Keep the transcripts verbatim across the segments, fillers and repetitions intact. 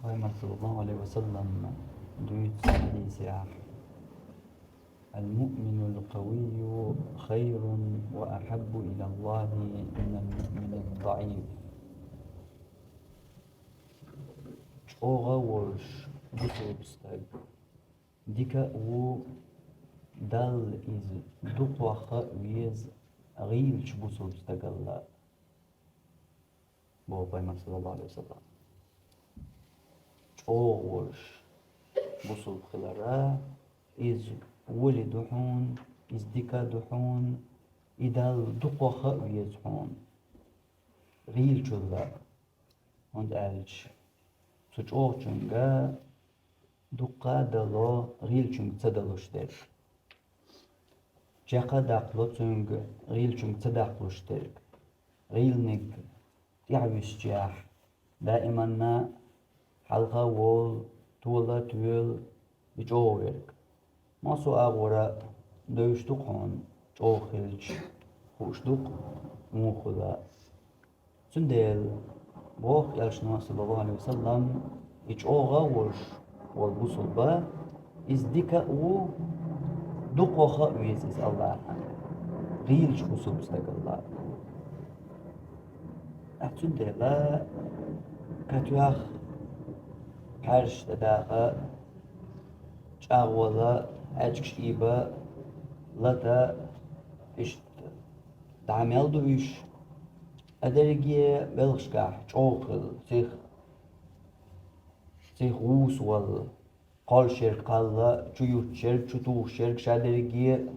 Пайхамар саллаллаху алейхи ва саллам дуьйцу хьадисехь: «المؤمن القوي خير وأحب إلى الله من المؤمن الضعيف». ЧӀогӀа а волуш бусулба стаг дика а ву, Далла иза дукхох а веза гӀийлачу бусулба стагалла, боху Пайхамар саллаллаху алейхи ва саллам. ЧӀогӀа волуш бусулба хилара, иза воли ду хьуна, иза дика а ду хьуна, и Далла дукхох а веза хьуна гӀийлачул а. ХӀунда аьлча цу чӀогӀачуьнга дуккха а дало гӀийлачуьнга ца далуш дерг. Чекх а даккхало цуьнга гӀийлачуьнга ца даккхалуш дерг. ГӀийланиг тӀаьхьависчехь, даиманна хьалха а волу, тола а тоьлу и чӀогӀа верг. Массо а агӀора девзаш ду-кх хьуна чӀогӀа хилча, хууш ду-кх муха хуьлу. Цундела боху элчано саллаллаху алейхи ва саллам, и чӀогӀа а волуш волу бусулба, иза дика а ву, дукхох а веза иза Аллахьан, гӀийлачу бусулба стагалла. Ткъа цундела катоьхна, пхьаьрш тӀедаккха, чӀагӀвала, аьчкаш ийба, лата, иштта дӀа мел ду уьш? Ткъа дерриге белхашкахь чӀогӀа хила, сих, сих вусавала, кхоллушъерг кхалла, чуюттушъерг, чутухушъерг, ша дерриге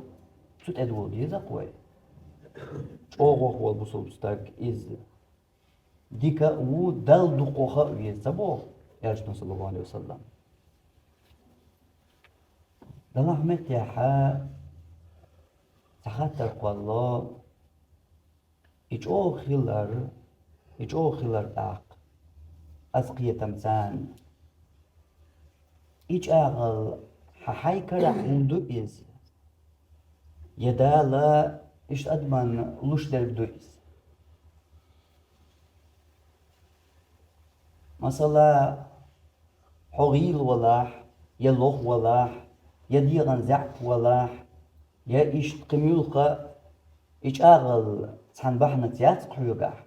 цу тӀе дола деза-кх вай. ЧӀогӀа волу бусулба стаг иза дика а ву, Далла дукхох а веза ца боху элчано саллаллаху алейхи ва саллам. Делахь меттехь цхьа хаттар кхоллало, и чӀогӀа хилар, и чӀогӀа хилар тӀаккха, аса кхетам царна. И чӀагӀал хьан хьайн карахь хӀунда ду иза? Я Дала иштта адамна луш дерг ду иза? Масала, хьо гӀийла валахь, я лоха валахь, я дегӀан заьӀап валахь, я иштта кхин муьлхха а, и чӀагӀал цхьана бахьанаца яц-кх хьоьгахь,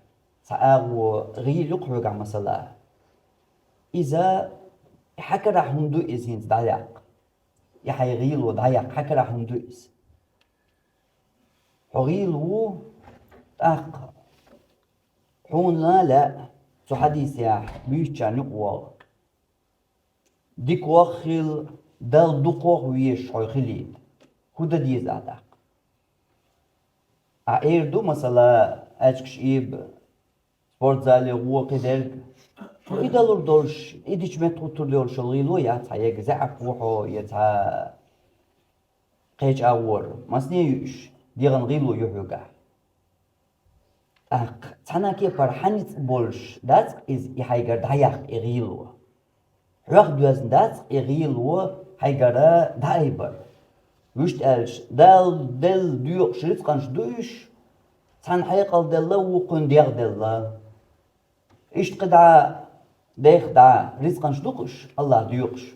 цхьа агӀо гӀийла ю-кх хьоьгахь, масала. Иза хьан карахь хӀунда ду иза хӀинца дӀаяккха? И хьайн гӀийло дӀаяккха хьан карахь хӀунда ду иза? Хьо гӀийла ву, тӀаккха хьуна лаьа цу хьадисехь буьйцучарна юкъа вогӀу. Дикох а хила, Далла дукхох а везаш хьо хилийта, хӀун дан деза ахь тӀаккха? Ахь эр ду, масала, аьчкаш ийба, спортзале гӀо, кхидерг. И далур долуш, и дича меттахӀуттур долуш йолу гӀийло яц хьан, я заьӀап ву хьо, я цхьа кхечу агӀор, масане ю уьш, дегӀан гӀийло ю хьоьгахь. ТӀаккха цхьана кепара хьан ницкъ болуш дац-кх иза, и хьайгара дӀаяккха и гӀийло? Хьох доьзна дац-кх и гӀийло хьайгара дӀаайбар? Вуьшта аьлча, Дала делла доькъуш рицкъанаш ду уьш, цхьана хьекъалделла, вукхунна дегӀделла. Иштта кхидӀа, дехха дӀа рицкъанаш ду-кх уьш, Аллах доькъуш.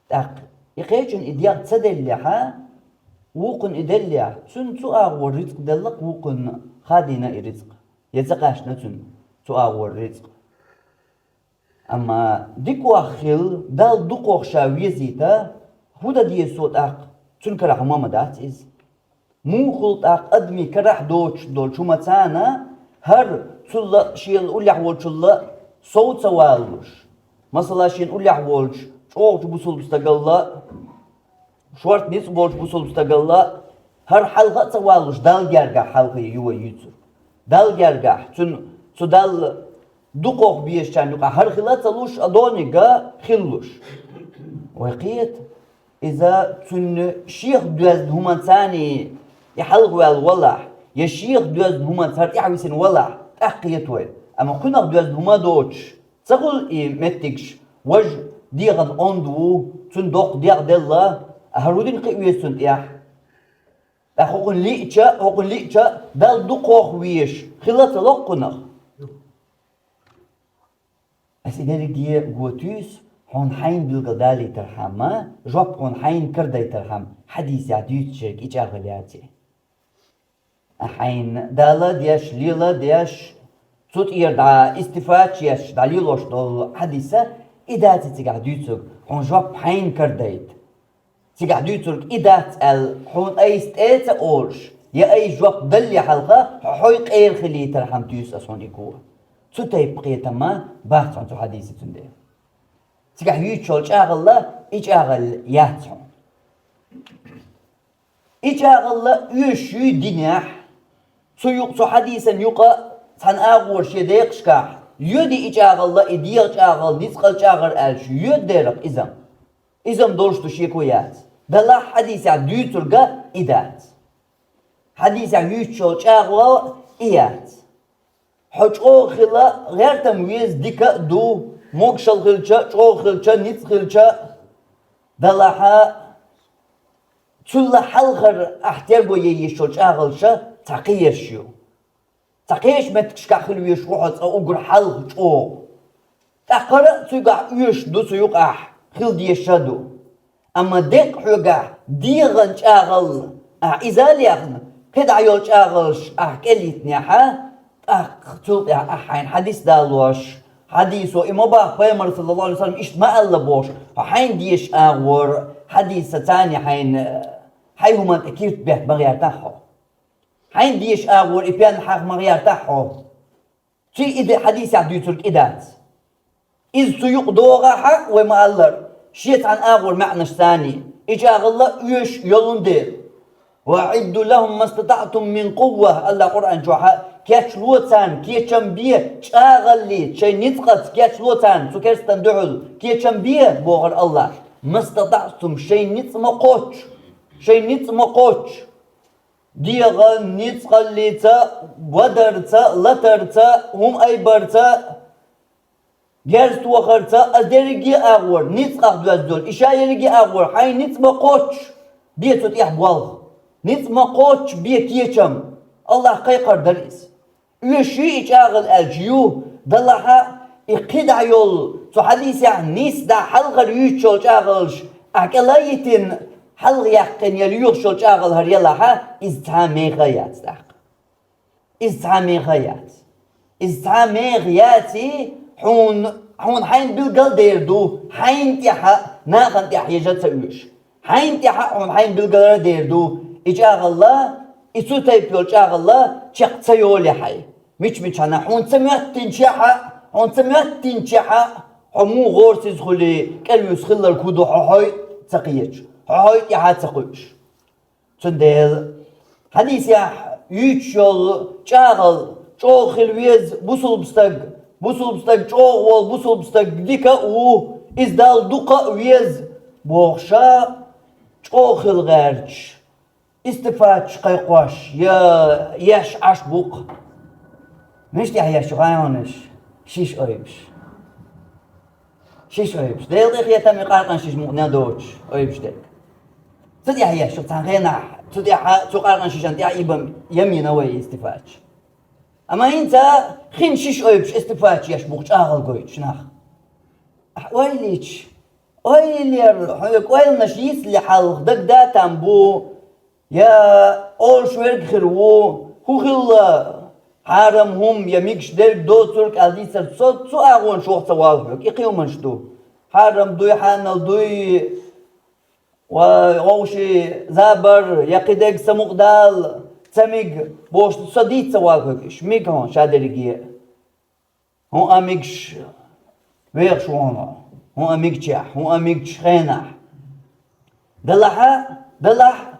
ТӀаккха и кхечунна и дегӀ ца деллехьа, вукхунна и деллехь, цунна цу агӀор рицкъ делла-кх, вукхунна хадийна и рицкъ, я ца кхаьчна цунна цу агӀор рицкъ. Амма дикох хила, Далла дукхох ша везийта, хӀун дан деза цо тӀаккха? Цуьнан карахь хӀума ма дац иза. Муха хуьлу тӀаккха адамийн карахь доцуш долчу хӀуманца хӀара цул а, шена уллехь волчул а сов ца валалуш? Масала, шена уллехь волчу чӀогӀачу бусулба стагалла, шорта ницкъ болчу бусулба стагалла, хӀара хьалха а ца валалуш, Далла гергахь хьалха ю вай юьйцург. Далла гергахь, цуьнан, цу Далла дукхох безачарна юкъахь хӀара хила а ца луш, а дониг а хилалуш. Вай кхета, иза цуьнан шех доьзна хӀуманца и хьалхаваьлла валахь, я шех доьзна хӀуманца хӀара тӀаьхьависина валахь, тӀаккха кхета вай. Амма кхунах доьзна хӀума доцуш ца хуьлу и меттигаш, важа дегӀан онда ву, цунна доккха дегӀ делла, а хӀара хӀун дина кхиа веза цунна тӀехь? ТӀаккха хӀокхунна лиъча, хӀокхунна лиъча, Далла дукхох везаш хила а ца ло-кх кхунах. Ас и дерриге го туьйсу, хьуна хьайна билгалдалийтархьама, жоп хьуна хьайна карадайтархьама, хьадисехь дуьйцучуьнга и чӀагӀал яц. Ахь хьайна дала а деш, лела а деш, цу тӀера дӀа истифада еш, дӀалелош долу хьадис, и дац цигахь дуьйцург, хьуна жоп хьайна карадайта. Цигахь дуьйцург и дац аьлла, хьуна айса тӀе а ца олуш, я айса жоп далале хьалха, хьо хьой къера хилийтархьама туьйсу ас хьуна и го. Цу тайпа кхетам бац хьуна цу хьадисехь, цундела. Цигахь юьйцуш йолу чӀагӀал, и чӀагӀал яц хьуна. И чӀагӀал оьшуш юй динехь, цу юкъа, цу хьадисан юкъа цхьана агӀора шен декъашкахь, йоьду и чӀагӀал, и дегӀан чӀагӀал, ницкъан чӀагӀар аьлча, йоьду дера-кх иза-м. Иза-м долуш ду, шеко яц. Делахь хьадисехь дуьйцург и дац. Хьадисехь юьйцуш йолу чӀагӀал и яц. Хьо чӀогӀа хила гӀертам веза, дика а ду, могушалла хилча, чӀогӀа хилча, ницкъ хилча, делахь, цул хьалхара ахь терго ян йиш йолу чӀагӀалш цхьа кхин еш ю. Цхьа кхечу меттигашкахь хила везаш ву хьо цкъа уггар хьалха чӀогӀа. ТӀаккха а цигахь оьшуш ду, цу юкъахь хила дезаш а ду. Амма деккъа хьоьгахь дегӀан чӀагӀал ахь иза а лехна, кхидӀа йолу чӀагӀалш ахь кӀел йитинехь, тӀаккха цул тӀаьхьа ахь хьайна хьадис далош, хьадисо и ма боху, Пайхамара, саллаллаху Ӏалайхи ва саллам, иштта ма аьлла бохуш, хьо хьайна дезаш агӀор хьадис царна хьайна, хьайн хӀуманна тӀе кирт бетта ма гӀертахь хьо. Хьайна дезаш агӀор и пен хьаха ма гӀертахь хьо. Цуьнан и де хьадисехь дуьйцург и дац. Иза цу юкъа догӀахь а, вай ма-аллара, шен цхьана агӀор маьӀнаш царний, и чӀагӀал оьшуш йолун дела. «Ва аӀидду лахум мастатаӀтум мин къувва», Аллах Къуръан чохь а, кечло царна, кечам бе, чӀагӀаллица, шайн ницкъаца кечло царна, цу керстанна дуьхьал, кечам бе, бохура Аллах, мастатаӀтум, шайн ницкъ ма кхоччу, шайн ницкъ ма кхоччу. ДегӀан ницкъаллица, вадарца, латарца, хӀума айбарца, герз тохарца, ас дерриге а агӀор, ницкъах доьзна долу, и ша ерриге а агӀор, хьайн ницкъ ма кхоччу, бе цу тӀехь болх. Ницкъ ма кхоччу, бе кечам. Аллах кхайкхар дара иза. Оьшуш юй и чӀагӀал аьлча ю, делахь а, и кхидӀа йолу, цу хьадисехь нийса дӀа хьалхара юьйцуш йолу чӀагӀалш ахь кӀел а йитина, хьалха яьккхина я лоьхуш йолу чӀагӀал хӀара елахь а, иза цхьа а меха а яц тӀаккха. Иза цхьа а меха а яц. Иза цхьа а меха яций, хьуна, хьуна хьайна билгал а дер ду, хьайна тӀехь а, нахана тӀехь ежа а ца оьшу. Хьайна тӀехь а хьуна хьайна билгалара а дер ду, и чӀагӀал, и цу тайпа йолу чӀагӀал чекх ца йолий хьайн. Мича-мичахьана хьуна ца моьттинчехь а, хьуна ца моьттинчехь а, хьо муха гӀорасиз хуьлий, кӀелвуьсу хилларг хӀун ду хьо хьой а ца кхеташ, хьо хьой а тӀаьхьа а ца кхуьуш. Цундела хьадисехь юьйцуш йолу чӀагӀал чӀогӀа хила веза бусулба стаг, бусулба стаг чӀогӀа волу, бусулба стаг дика а ву, иза Далла дукха а веза, бохуш а, чӀогӀа хила гӀерташ, истифадаш кхайкхош, я еш Ӏаш бу-кх. Мича тӀехь еш ю хьайонаш? Шиша ойбуш. Шиша ойбуш. Делан къинхетам, и къаркъан шиша мукъане а доцуш, ойбуш дерг. Цу тӀехь еш ю цхьана хенахь, цу тӀехь, цу къаркъан шишан тӀехь и бан ямина вай истифадаш. Амма хӀинца хин шиша ойбуш истифадаш еш бу-кх чӀагӀал гойтуш нах. Ахь ойла йича, ойла яр, хьоьга ойланаш йицле хьалха дагадатам бу, я олуш верг хир ву, хӀун хилла, хьарам хӀума я мегаш дерг доцург аьлла дийцар, со цу агӀонаш ваха ца волу хьоьга, и кхин хӀуманаш ду. Хьарам дуй, хьанал дуй, ва вовши забар, я кхидерг самукъадала, ца мега, бохуш со дийца ца волу хьоьга, иш мега хьуна ша дерриге а. ХӀун а мегаш вехаш ву хьуна, хӀун а мегачехь, хӀун а мегачу хенахь. Делахь а, делахь а,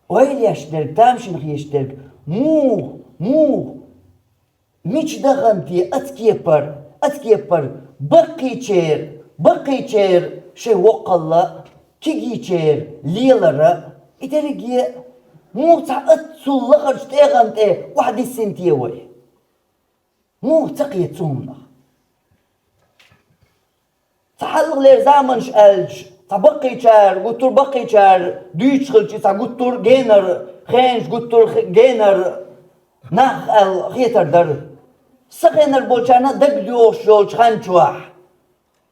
ойла еш дерг, тамашийна хеташ дерг, муха, муха, мича дахана те ацкепар, ацкепар, баккхийчеран, баккхийчеран шайн воккхалла, кегийчеран лелара, и дерриге а, муха цхьа аццул лахарчу тӀегӀан тӀе охьадиссина те вай? Муха ца кхета цу хӀуманах? Цхьа хьалхалера заманаш аьлча, цхьа баккхийчара гуттар а, баккхийчара дуьйцуш хилча, цхьа гуттар а генара, хенаш гуттар а хе-, генара нах аьлла хетар дара. Сан хенара болчарна дагадогӀуш йолчу хан чохь,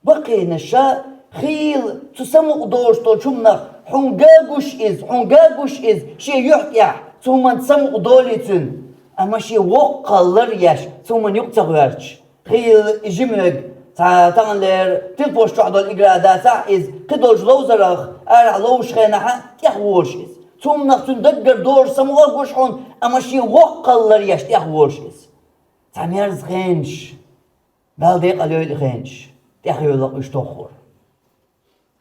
Баккхийнаша хийла цу самукъа долуш долчу хӀуманах, хьуна ган гуш иза, хьуна ган гуш иза, шен юьхь тӀехь, цу хӀуманца самукъа долий цуьнан, амма шен воккхалла лар еш, цу хӀуманна юкъа ца гӀоьртуш. Хийла и жимиг, цхьа таханлера телефонаш чохь долу игра дацахь иза, кхидолчу ловзарах, арахь ловзучу хенахь а тӀехволуш иза. Цу хӀуманах цуьнан даггара долуш самукъа гуш хьуна, амма шен воккхалла лар еш тӀехволуш иза. Цхьа мерза хенаш, Далла декъала йойла и хенаш, тӀехйоьллакх уьш тоххур.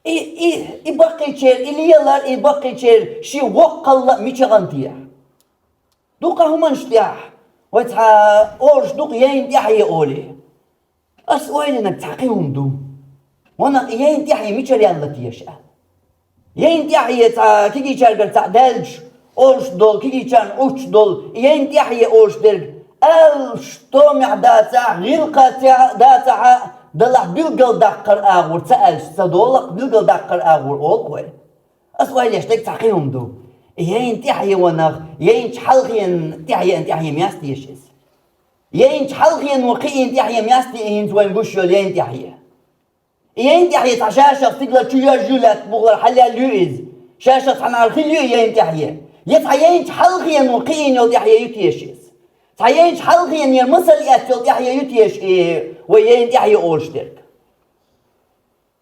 И, и, и баккхийчеран, и лелар, и баккхийчеран шен воккхалла а мича гӀан техьа? Дукха хӀуманаш тӀехь, вай цхьа олуш ду-кх яйна тӀаьхье олий. Ас ойла йинарг цхьа кхин хӀума ду. Ванах, яйна тӀаьхье мичара яьлла теша аьлла. Яйна тӀаьхье цхьа кегийчаьргара цхьаъ даьлча, олуш долу, кегийчарна Ӏуттуш долу, яйна тӀаьхье олуш дерг, аьлла, томехь дацахь, гӀиллакхехь дацахь а, далахь билгалдаккхар агӀор ца аьлча ца долу-кх, билгалдаккхар агӀор олу-кх вай. Ас ойла еш дерг цхьа кхин хӀума ду. Яйна тӀаьхье ванах, яйначу хьалхенан тӀаьхье, тӀаьхье ма яц теша иза. Яйначу хьалхено кхиийна тӀаьхье ма яц те хӀинца вайна гуш йолу яйна тӀаьхье. И яйна тӀаьхье цхьа шашах стигала чу йоьжна ю лаьтта бухалара хьалаяьлла ю иза. Шашах цхьанхьара хилла ю и яйна тӀаьхье. Я цхьа яйначу хьалхено кхиийна йолу тӀаьхье ю теша иза. Цхьа яйначу хьалхенера масал эцна йолу тӀаьхье ю теша и вай яйна тӀаьхье олуш дерг.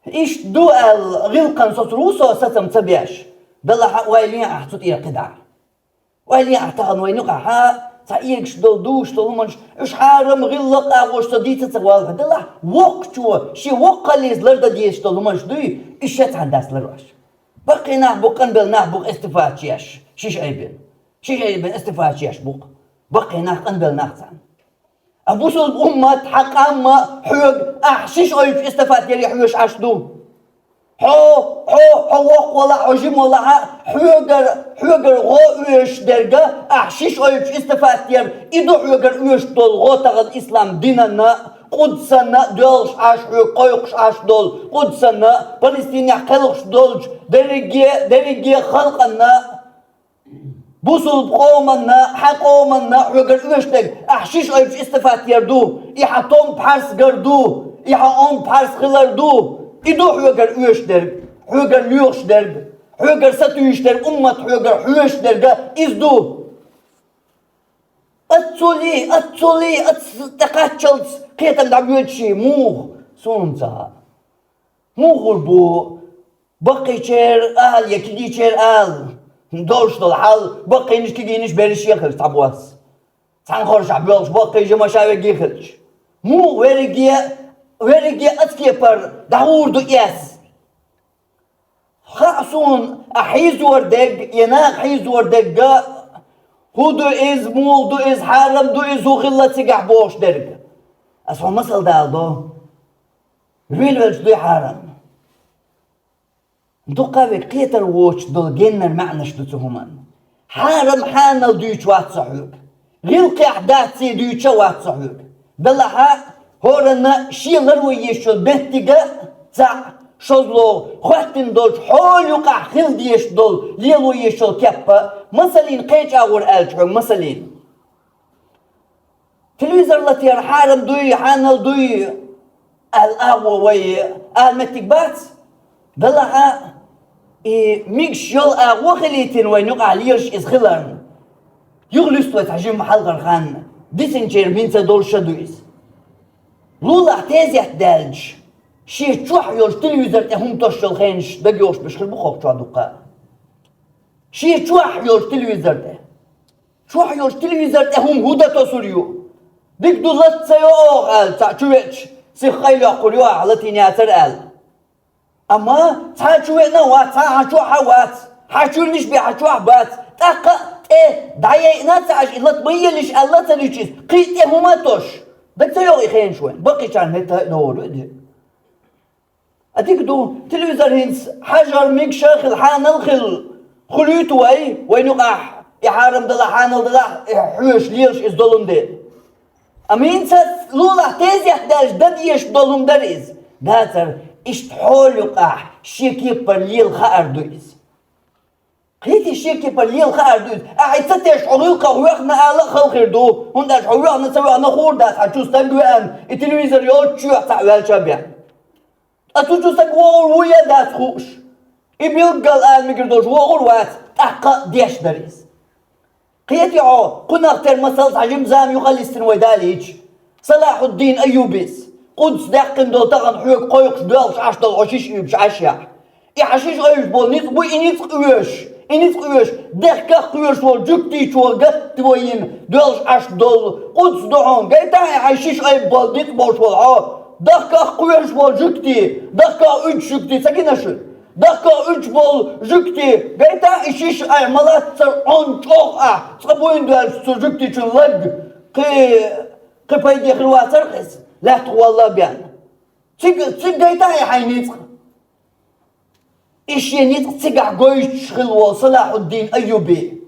Иштта ду аьлла, гӀиллакхан соцур ву со сацам ца беш. Далахь а ойла е ахь цу тӀера кхидӀа. Ойла е ахь тахана вайна юкъахь цхьа эгаш долу, дуьйш долу хӀуманаш, уьш хьарам, гӀиллакх агӀор со дийца ца валахь, делахь, воккхачо шен воккхаллица лардан дезаш долу хӀуманаш дуй, и шен цхьаьна дац лар ваш. Баккхий нах бу, къанбелла нах бу-кх эстафета еш, шиша айбина. Шиша айбина эстафета еш бу-кх. Баккхий нах, къанбелла нах царна. А бусулба уммат, хьан къам а, хьоьга, ахь шиша ойчу эстафета яре хьоьжуш Ӏаш ду? Хьо, хьо, хьо воккха валахь, хьо жима валахь а, хьоьгара, хьоьгара гӀо оьшуш дерг а, ахь шиша ойчу эстафета яр, и ду хьоьгара оьшуш долу гӀо тахана ислам динана, Къудсана доьлхуш Ӏаш, хьоьга кхойкхуш Ӏаш долу, Къудсана, Палестинехь кхелхуш долчу дерриге, дерриге халкъана. Бусулба къоманна, хьан къоманна хьоьгара оьшуш дерг, ахь шиша ойчу эстафета яр ду, и хьан томма пхьарс гар ду, и хьан омма пхьарс хилар ду, и ду хьоьгара оьшуш дерг, хьоьгара лоьхуш дерг, хьоьгара сатуьйсуш дерг, уммат хьоьгара хьоьжуш дерг а иза ду. Аццули, аццули, ац тӀекхаччалц кхетам дӀабоьдуш и муха, суна ца хаьа. Муха хир бу, баккхийчеран ала я кегийчеран ала долуш долу хьал, баккхийнаш, кегийнаш, берриш а хилча цхьабосса? Цхьана хоршахь боьлхуш баккхий жима ша верриге а хилча. Муха верриге, верриге аца кепара дӀагӀур ду эс? Хаьа суна, ахь хьийзор дерг, я наха хьийзор дерг а, хӀун ду иза, муха ду иза, хьарам ду иза, хӀун хилла цигахь бохуш дерг. Ас хьуна масал дала до. Вийлавелча дуй хьарам. Дукха верг кхетар воцуш долу геннара маьӀнаш ду цу хӀуманна. Хьарам, хьанал дуьйцуш вац со хьоьга. ГӀиллакхехь дац и дуьйцуш а вац со хьоьга. Делахь а, хӀоранна шен ларво езаш йолу меттиг а цхьаъ, шозлагӀа, хӀоьттина долчу хьолан юкъахь хила дезаш долу, лело езаш йолу кеп а, масаллин, кхечу агӀор аьлча хьоьга, масаллин. Телевизор латаяр хьарам дуй, хьанал дуй аьлла агӀо вай ала меттиг бац. Делахь а, и мегаш йолу агӀо хилийтина вайна юкъахь лелаш иза хиларна, юха луьсту вай цхьа жимма хьалхара хан, дисинчеран хӀинца долуш а ду иза. Лулахь тезет даьлча, шен чохь йолчу телевизор тӀе хӀума тосуш йолу хенаш дагайогӀуш берш хир бу хӀокху чохь дуккха а. Шен чохь йолчу телевизор тӀе. Чохь йолчу телевизор тӀе хӀума хӀун дан тосур ю? Дика ду, лата ца йо оха аьлла, цхьаъ чу веача, сиха къайлаяккхур ю ахь, латийна яцара аьлла. Амма цхьа а чу веана а вац, цхьа а хьан чохь а вац, хьан чуьрнаш бен хьан чохь а бац, тӀаккха а тӀе дӀаяйъина а ца Ӏаш, и лата ма елаш аьлла а ца дуьтуш иза, кхин а тӀе хӀума а тосуш. Дага ца йогӀу и хенаш вайн, баккхийчарна хӀетта а догӀур ю и де. А дика ду, телевизор хӀинца хьажар мегаш а хила, хьанал хила, хуьлуьйту вай, вайна юкъахь и хьарам далахь, хьанал далахь, и хьоьжуш лелаш иза долун де. Амма хӀинца лулахь тезет даьлча дан дезаш долун дара иза. Дацара, иштта хьолан юкъахь шен кепара лела хаар ду иза. Кхетий, шен кепара лела хаар ду иза. Ахьа и ца тешаш хьо гӀиллакхах воьхна ала а хала хир ду, хӀунда аьлча хьо воьхна ца воьхна хуур дац, хьан чу стаг веана, и телевизор йолччохь цхьаъ ваьлча а бен. Ас цу чу саг вогӀур ву е дац хууш. И билггал ала мегар долуш вогӀур вац, тӀаккха а деш дара иза. Кхетий хьо, кхунах тера масал цхьа жима зама юха а листина вай далийча. Салахьуддин Айюбис, Къудс даьккхина долу тахана хьоьга кхойкхуш доьлхуш Ӏаш долу хьо шиша уьйбуш Ӏаш яхь. И хьан шиша уьйбуш болу ницкъ бу, и ницкъ оьшу, и ницкъ оьшу, дехках кхоьруш волу жуьгтичо гатта вайна доьлхуш Ӏаш долу Къудс ду хьуна. Гайтахьа и хьайн шиша уьйбуш болу ницкъ болуш волу хьо, дахках кхоьруш волу жуьгти, дахках уьдуш жуьгти ца гина шуна? Дахках уьдуш болу жуьгти, гайтахьа и шиша айхьа ма-лаццара Ӏун чӀогӀа ахь, цкъа буйна доьлча цу жуьгтичун лаг, кхин, кхин пайде хир вацара хьеза, лаьттах валла а бен. Цига, цига гайтахьа и хьайн ницкъ. И шен ницкъ цигахь гойтуш хилла волу Салахьуддин Айюби.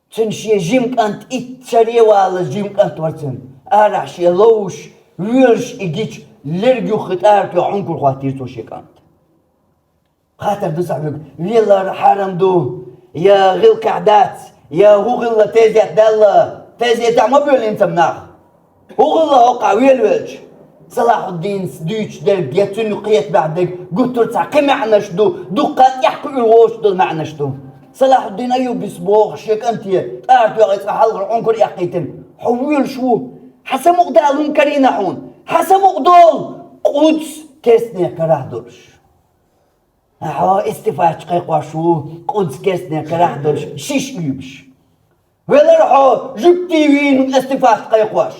Цуьнан шен жима кӀант, итт шаре валаза жима кӀант вара цуьнан. Арахь шен ловзуш, воьлуш и гича, лерг юххе тӀара тоьхна Ӏункар хӀоттийра цо шен кӀант. Хаттар ду сан хьоьга, велар хьарам ду, я гӀиллакхехь дац, я хӀун хилла тезет даьлла, тезетехь ма боьллина цхьамма нах? ХӀун хилла хӀокхахь велавелча? Салахьуддинас дуьйцуш дерг я цуьнан кхетамехь дерг гуттар а цхьа кхин маьӀнаш ду, дуккха а тӀаьхьа кхуьур воцуш долу маьӀнаш ду. Салахьуддин Айюбис боху шен кӀанте, тӀара тоьхна цкъа хьалхара Ӏункар эккхийтина: «Хьо воьлуш ву. Хьан самукъадала хӀума карийна хьуна? Хьан самукъадолу Къудс керстанех карахь долуш?» Ахьа, хьо истифаташ кхайкхош ву, Къудс керстанех карахь долуш шиша уьйбуш. Велара хьо жуьгти вийна, хьуна истифат кхайкхош.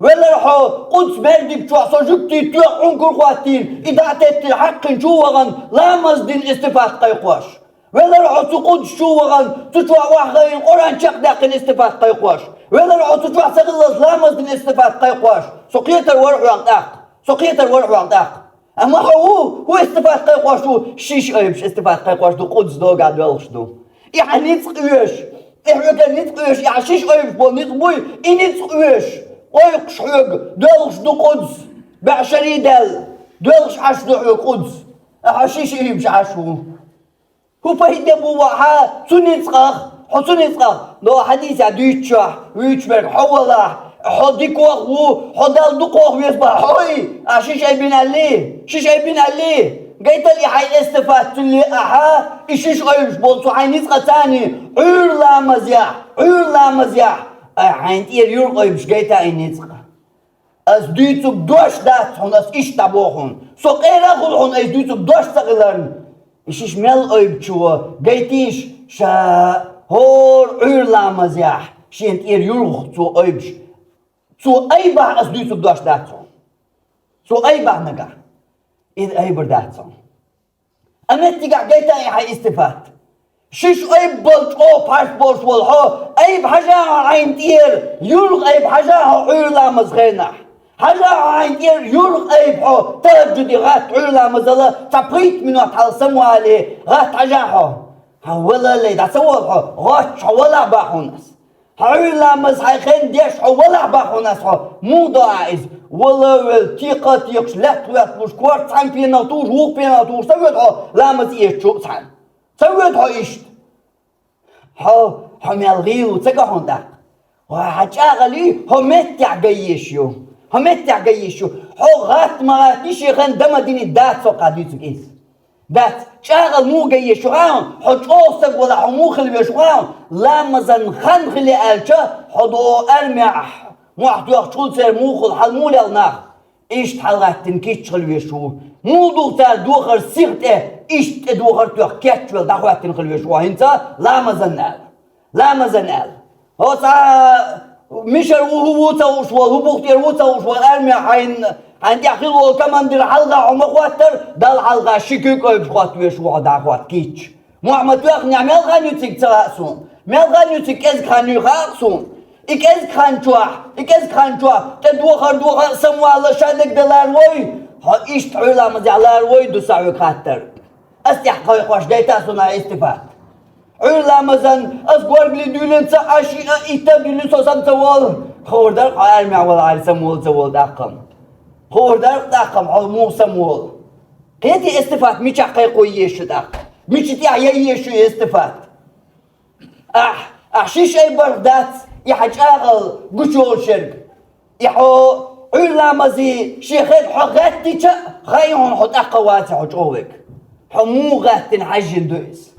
Велара хьо Къудс бердиг чохь со жуьгти тоьхна Ӏункар хӀоттийна, и дӀа а теттина хьаькхна чу а вахана, ламаз дина истифат кхайкхош. Велара хьо цу Къудс чу а вахана, цу чохь охьахиъна Къуръан чекхдаьккхина истифат кхайкхош. Велара хьо цу чохь ца хиллалц ламаз дина истифат кхайкхош. Со кхетар вара хьох тӀаккха. Со кхетар вара хьох тӀаккха. Амма хьо ву, хӀун истифат кхайкхош ву, шиша уьйбуш истифат кхайкхош ду, Къудс догахь доьлхуш ду. И хьан ницкъ оьшу, и хьоьга ницкъ оьшу, и хьан шиша уьйбуш болу ницкъ буй, и ницкъ оьшу, кхойкхуш хьоьга, доьлхуш ду Къудс, бӀе шаре даьлла, доьлхуш Ӏаш ду хьоьга Къудс, а хьо шиша уьйбуш Ӏаш ву. ХӀун пайда бу ваха цу ницкъах? Хьо цу ницкъах, но хьадисехь дуьйцучохь, вуьйцуш берг хьо валахь, хьо дикох ву, хьо Далла дукхох веза бахьа, хьой, а шиша айбина аьллий? Шиша айбина аьллий? Гайтал и хьайн эстафат цуьлле ахьа, и шиша айбаш болу цу хьайн ницкъа царний, Ӏуьйра ламазехь, Ӏуьйра ламазехь, ай хьайн тӀера юркъа айбаш гайта и ницкъа. Ас дуьйцург дош дац хьуна, ас иштта дӀабоху хьуна. Со къера а хуьлу хьуна, ас дуьйцург дош ца хиларна. И шиша мел айбачо гайтийша ша хӀора Ӏуьйра ламазехь, шен тӀера юргӀу цо айбаш. Цо айбахь ас дуьйцург дош дац хьуна. Цо айбахь нагахь. Иза айбар дац хьуна. А меттигахь гайта и хьайн истифат. Шиша айббал чӀогӀа пхьарс болуш волу хьо, айба хьажа хьо хьайн тӀера, юргӀа айба хьажа хьо Ӏуьйра ламаз хенахь. Хьажа хьо хьайн тӀера, юргӀа айба хьо, тахӀажжуди гӀатта Ӏуьйра ламазала цхьа пхийтта минот хьалха самавале, гӀатта хьажа хьо. Хьан вала лай, дӀа ца волу хьо, гӀотташ хьо валахь бахьа хьуна ас. Хьо Ӏуьйра ламаз хьайн хен деш хьо валахь бахьа хьуна ас хьо. Муха до а иза? Вала а велла, текха а текхаш, лаьтта а лаьтталуш, корта цхьана пенал тухуш, вукху пенал тухуш, ца воьду хьо ламаз эцчу а цхьаьна? Ца воьду хьо иштта? Хьо, хьо мел гӀийла ву ца го хьуна тӀаккха? Ва хьан чӀагӀалий, хьо меттехь ган езаш ю. Хьо меттехь ган езаш ю. Хьо гӀатта ма гӀаттий, шен хан дан ма динний, дац хьо кхаъ дуьйцург иза. Дац, чӀагӀал муха ган езаш ю хаьий хьуна, хьо чӀогӀа стаг валахь, хьо муха хила везаш ву хаьий хьуна, ламазан хан хиле аьлча, хьо до армехь, мохь тоьхча хуьлу церан муха хуьлу, хьал муха лел нах? Иштта хьалагӀаьттина кийча хила везаш ву. Муха ду цара дохар сиха тӀе, иштта тӀе дохар тоьхна кечвелла дӀахӀоьттина хила везаш ву хьо хӀинца ламазан аьлла. Ламазан аьлла. Хьо цхьа мишар ву, хӀун ву ца хууш волу, хӀун бух тӀера ву ца хууш волу, армехь хьайн, хьайн тӀехь хила волу командир хьалха хьо ма хӀоттара, Далла хьалха ши куьг айбаш хӀотта везаш ву хьо дӀахӀотта кийча. Мохь ма тоьхнехь, мел хан ю цига ца хаьа суна? Мел хан ю цига, кӀезиг хан юй хаьа суна? И кӀезиг хан чохь, и кӀезиг хан чохь тӀе дохар, дохар а самавала, ша дагадалар вой? Хьо иштта Ӏуьйра ламазехь лар вой, ду сан хьоьга хаттар. Ас тӀехь кхойкхош гайта суна хьан истифат? Ӏуьйра ламазан ас горгали дуьйлина ца а, шиъ а, итт а дуьйлина со сам ца волу. Хуур дара хьо армехь валахьара самаволу ца волу тӀаккха-м. Хуур дара тӀаккха-м хьо муха самаволу. Кхетий, истифат мичахь кхайкхо езаш ю тӀаккха? Мича тӀехь ян езаш ю истифат? Ахь, ахь шиша айбарх дац, и хьан чӀагӀал гучуйолуш ерг. И хьо Ӏуьйра ламазе шен хег хьо гӀаьттича а, хаий хьуна, хьо тӀаккха вац хьо чӀогӀа верг. Хьо муха гӀаьттина хьажжина ду иза?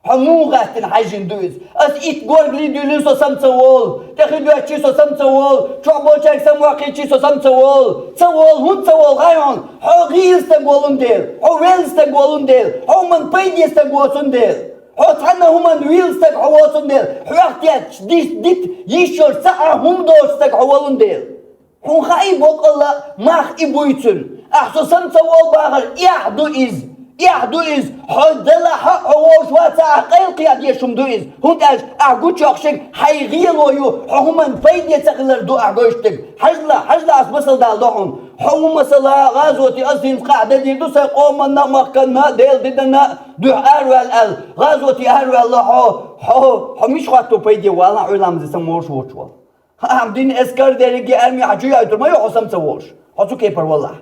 Хьо муха гӀаьттина хьажжина ду иза? Ас итт горгали дуьйлина, со сама ца волу, тӀе хи доьттича, со сама ца волу, чохь болчаьрга самаваккхийча, со сама ца волу. Ца волу, хӀунда ца волу, хаий хьуна? Хьо гӀийла стаг волун дела, хьо велла стаг волун дела, хьо хӀуманна пайде стаг воцун дела. Хьо цхьанна хӀуманна вийла стаг хьо воцун дела, хьох тетташ, дис-, дита йиш йолуш цхьа а хӀума доцу стаг хьо волун дела. Хьуна хаий, боккъалла а мах и буй цуьнан. Ахь со сама ца волу бахар, эхь ду иза, эхь ду иза. Хьо делахь а, хьо вовш вацахь а, къайлакхехь дезаш хӀума ду иза. ХӀунда аьлча ахь гучуйоккхуш ерг хьайн гӀело ю, хьо хӀуманна пайде ца хилар ду ахь гойтуш дерг. Хьажал, хьажал, ас масал дала до хьуна. Хьо ву масала гӀазоте, ас хӀинца къахь дан дийр ду сайн къоманна а, махканна а, Делан динна а дуьхьа араваьлла аьлла. ГӀазоте араваьлла хьо, хьо, хьо мича хӀотто пайде валахь, Ӏуьйра ламазе сама вовш воцуш волу? Ахьа дина эскар дерриге арми хьан чу йойтур ма ю, хьо сама ца волуш, хьо цу кепара валахь.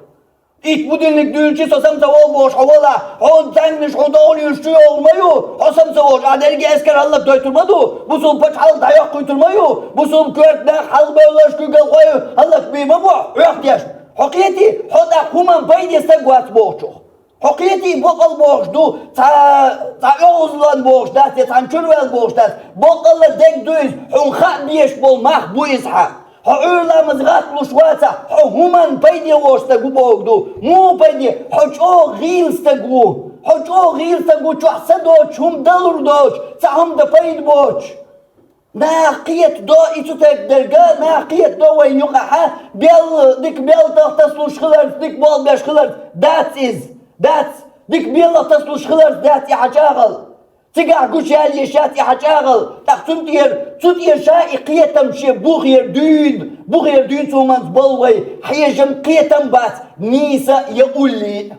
Итт будильник дуьйлча, со сама ца волу бохуш хьо валахь, хьуна цхьаьнгнаш хьуна тӀе йолуш чу йогӀур ма ю, хьо сама ца волуш. Ахьа дерриге эскар хӀаллак дойтур ма ду, бусулба пачхьалкх дӀайоккхуьйтур ма ю, бусулба коьрта нах, хьалха бевлларш, куьйгалхой хӀаллак бийр ма бу хьох дешна. Хьо кхетий, хьо тӀаккха хӀуманна пайде стаг вац бохучух? Хьо кхетий, боккъал бохуш ду, цхьа, цхьа оьгӀазлан бохуш дац, я цхьана чуьра ваьлла бохуш дац. Боккъалла дерг ду иза, хьуна хаа безаш болу мах бу иза хьан. Хьо Ӏуьйра ламаз гӀатталуш вацахь, хьо хӀуманна пайде воцуш стаг ву бохург ду. Муха пайде? Хьо чӀогӀа гӀийла стаг ву. Хьо чӀогӀа гӀийла стаг ву, чохь са доцуш, хӀума далур доцуш, цхьа хӀума дан пайда боцуш. Нах кхетадо и цу тайпа дерг, нах кхетадо вайн юкъахь, бел, дика белтах тасалуш хиларца, дика болх беш хиларца. Дац иза, дац, дика белах тасалуш хиларца дац и хьан чӀагӀал. Цигахь гучуяла езаш яц и хьан чӀагӀал, тӀаккха цунна тӀера, цу тӀера ша и кхетам шен бухера дуьйна, бухера дуьйна цу хӀуманца болу вай хьежам, кхетам бац, нийса я уллий.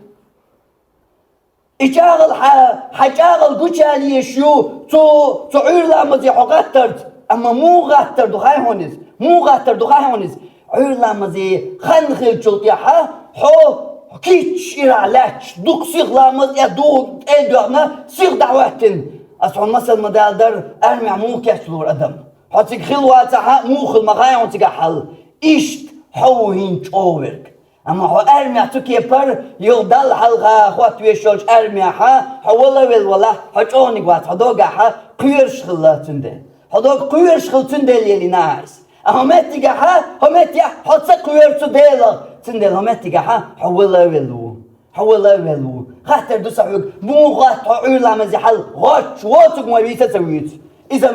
И чӀагӀал хьан, хьан чӀагӀал гучуяла езаш ю цу, цу Ӏуьйра ламазе хьо гӀаттарца, амма муха гӀаттар ду хаий хьуна иза? Муха гӀаттар ду хаий хьуна иза? Ӏуьйра ламазе хан хиллачул тӀаьхьа хьо кийча ирахь лаьтташ, дукха сиха ламаз а, дугӀу тӀе а доьгӀна, сиха дӀахӀоьттина. Ас хьуна масал ма-далла дара, армехь муха кечлора адам? Хьо цига хилла вацахь а, муха хилла ма хаий хьуна цигахь хьал? Иштта хьо ву хӀинца чӀогӀа верг. Амма хьо армехь цу кепара, юха Далла хьалха хӀотта веш йолчу армехь хьо вала а велла валахь, хьо чӀогӀаниг вац, хьо догахь кхоьруш хилла цундела. Хьо дог кхоьруш хилла цундела еллина ахьа иза. А хьо меттигехь, хьо меттехь хьо ца кхоьру цу Делах, цундела хьо меттигехь хьо вала а велла ву. Хьо вала а велла ву. Хаттар ду сан хьоьга, муха гӀатта хьо Ӏуьйра ламазе хьал? ГӀоттуш воцург ма вийца а ца вуьйцу. Иза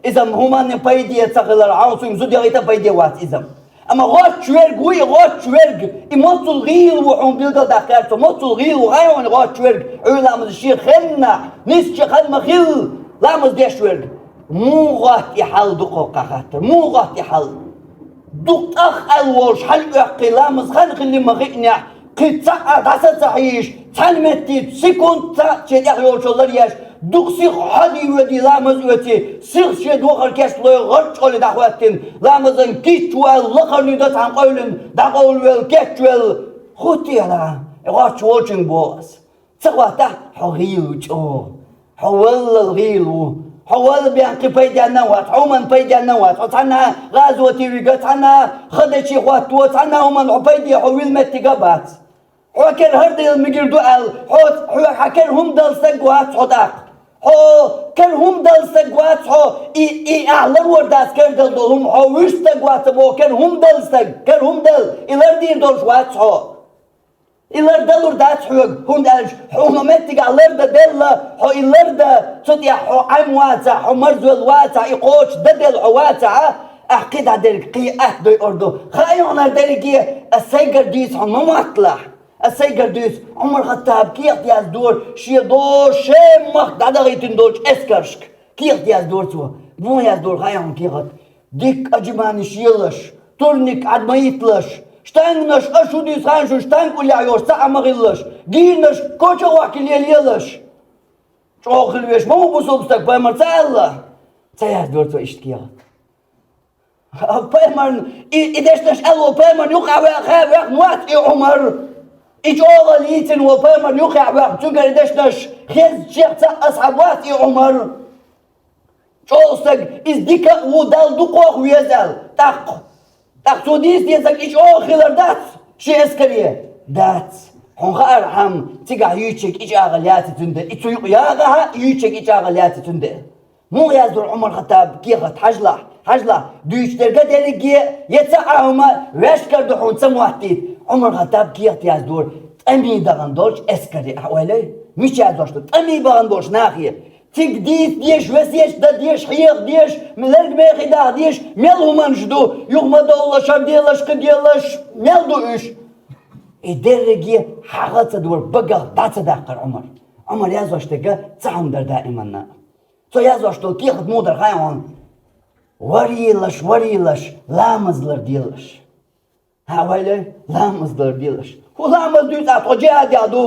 Иза хӀуманна пайде ца хилар, хьо цуьнга зуда яхийта пайде вац иза. Амма гӀоттуш верг вуй, гӀоттуш верг, и моццул гӀийла ву хьуна билгалдаккха гӀерта, моццул гӀийла ву хаий хьуна гӀоттуш верг, Ӏуьйра ламаз шен хеннахь, нисча хан ма хилла, ламаз деш верг. Муха гӀотта и хьал ду кхоккха хаттар? Муха гӀотта и хьал? Дукха тӀах аьлла волуш хьал оьккхий, ламаз хан хилли ма хиънехь, кхин цхьа а дӀаса ца хьийзаш, цхьана метте секунд цхьаъ шен тӀехь йолчо лар еш, дукха сиха хьоьдий-воьдий ламаз оьций, сиха шен дохар кечлой гӀарчӀоле дӀахӀоьттина, ламазан кийча ву аьлла лакхарний до цхьана къевлина, дӀакъовлавелла, кечвелла. ХӀуттий хьала, гӀоттуш волчуьнга боху ас. Ца хӀоттахь, хьо гӀийла ву чӀогӀа. Хьо валлал гӀийла ву. Хьо вала бен кхин пайденна а вац, хьо хӀуманна пайденна а вац. Хьо цхьанна гӀазоте вига, цхьанна ха дече хӀотто, цхьанна хӀуманна хьо пайде хьо вилла меттиг а бац. Хьо кара хӀара дела мегар ду аьлла, хьо, хьоьга хьан кара хӀума дала стаг вац хьо тӀаккха. Хьо кара хӀума дала стаг вац хьо, и, и ахь ларор дац кара дала долу хӀума, хьо вуьш стаг вац боху, кара хӀума дала стаг, кара хӀума дала, и лардийр долуш вац хьо. И лардалур дац хьоьга, хӀунда аьлча хьуна меттигахь лардан делла, хьо и лардан цу тӀехь хьо Ӏем вацахь, хьо марзвелла вацахь, и кхочушдан делла хьо вацахь, ахь кхидӀа дерг кхин атта дойур ду. Хаий хьуна дерриге, ас сайгара дуьйцу хьуна ма мотталахь. Ас сайгара дуьйцу, Ӏумар-Хаттаба кехат яздора шен дош Шем-махка дӀадахийтина долчу эскаршка. Кехат яздора цо. Муха яздора хаий хьуна кехат? Дикка аджиманиш елаш, турник Ӏад ма йитталаш, штангнаш, аша хӀун дуьйцу хаьий шуна, штанг уллехь йолуш цхьа а ма хилалаш, гийнаш коча а вахкий лелаелаш. ЧӀогӀа хила веш ма ву бусулба стаг, пайхамар ца аьлла? Ца яздора цо иштта кехат. Пайхамарна, и, и дешнаш аьлла волу пайхамарна юкъахь ваьхна, ваьхна вац и Ӏумар. И чӀогӀа лийцина волу пайхамарна юкъахь ваьхна, цуьнгара и дешнаш хезначех цхьаъ асхьаб вац и Ӏумар. ЧӀогӀа стаг, иза дика а ву, Далла дукхох веза аьлла. ТӀаккха ТӀаккха цо дийца дезарг и чӀоагӀа хилар дац шен эскаре? Дац. Хьуна хаара хӀама, цигахь юьйцург и чӀоагӀа яций цуьнан де? И цу юкъа ягӀа хьа, юьйцург и чӀоагӀа яций цуьнан де? Муха яздора Ӏумар-Хаттаба кехат, хьажалахь, хьажалахь, дуьйцуш дерг а дерриге, я цхьа а хӀума ваьшкара ду хьуна ца моттийта. Ӏумар-Хаттаба кехат яздора, тӀаме дахана долчу эскаре, ахьа ойла йой? Мича яздеш ду? ТӀаме бахана болчу нахе. Цига дийца дезаш, весеташ дан дезаш, хьеха дезаш, лерг мехий даха дезаш, мел хӀуманаш ду, юха ма довлалаш, хӀара делаш, кхин делаш, мел ду уьш. И дерриге хьагӀ а ца дора, багах дӀа ца даккхара Ӏумар. Ӏумар яздеш дерг цхьа хӀума дара даиманна. Цо яздеш долу кехат муха дара хаьий хьуна? Варийлаш, варийлаш, ламаз ларделаш. ХӀа, вайл, ламаз ларделаш. ХӀун ламаз дуьйцу ахь, тхо джихӀадехь ду?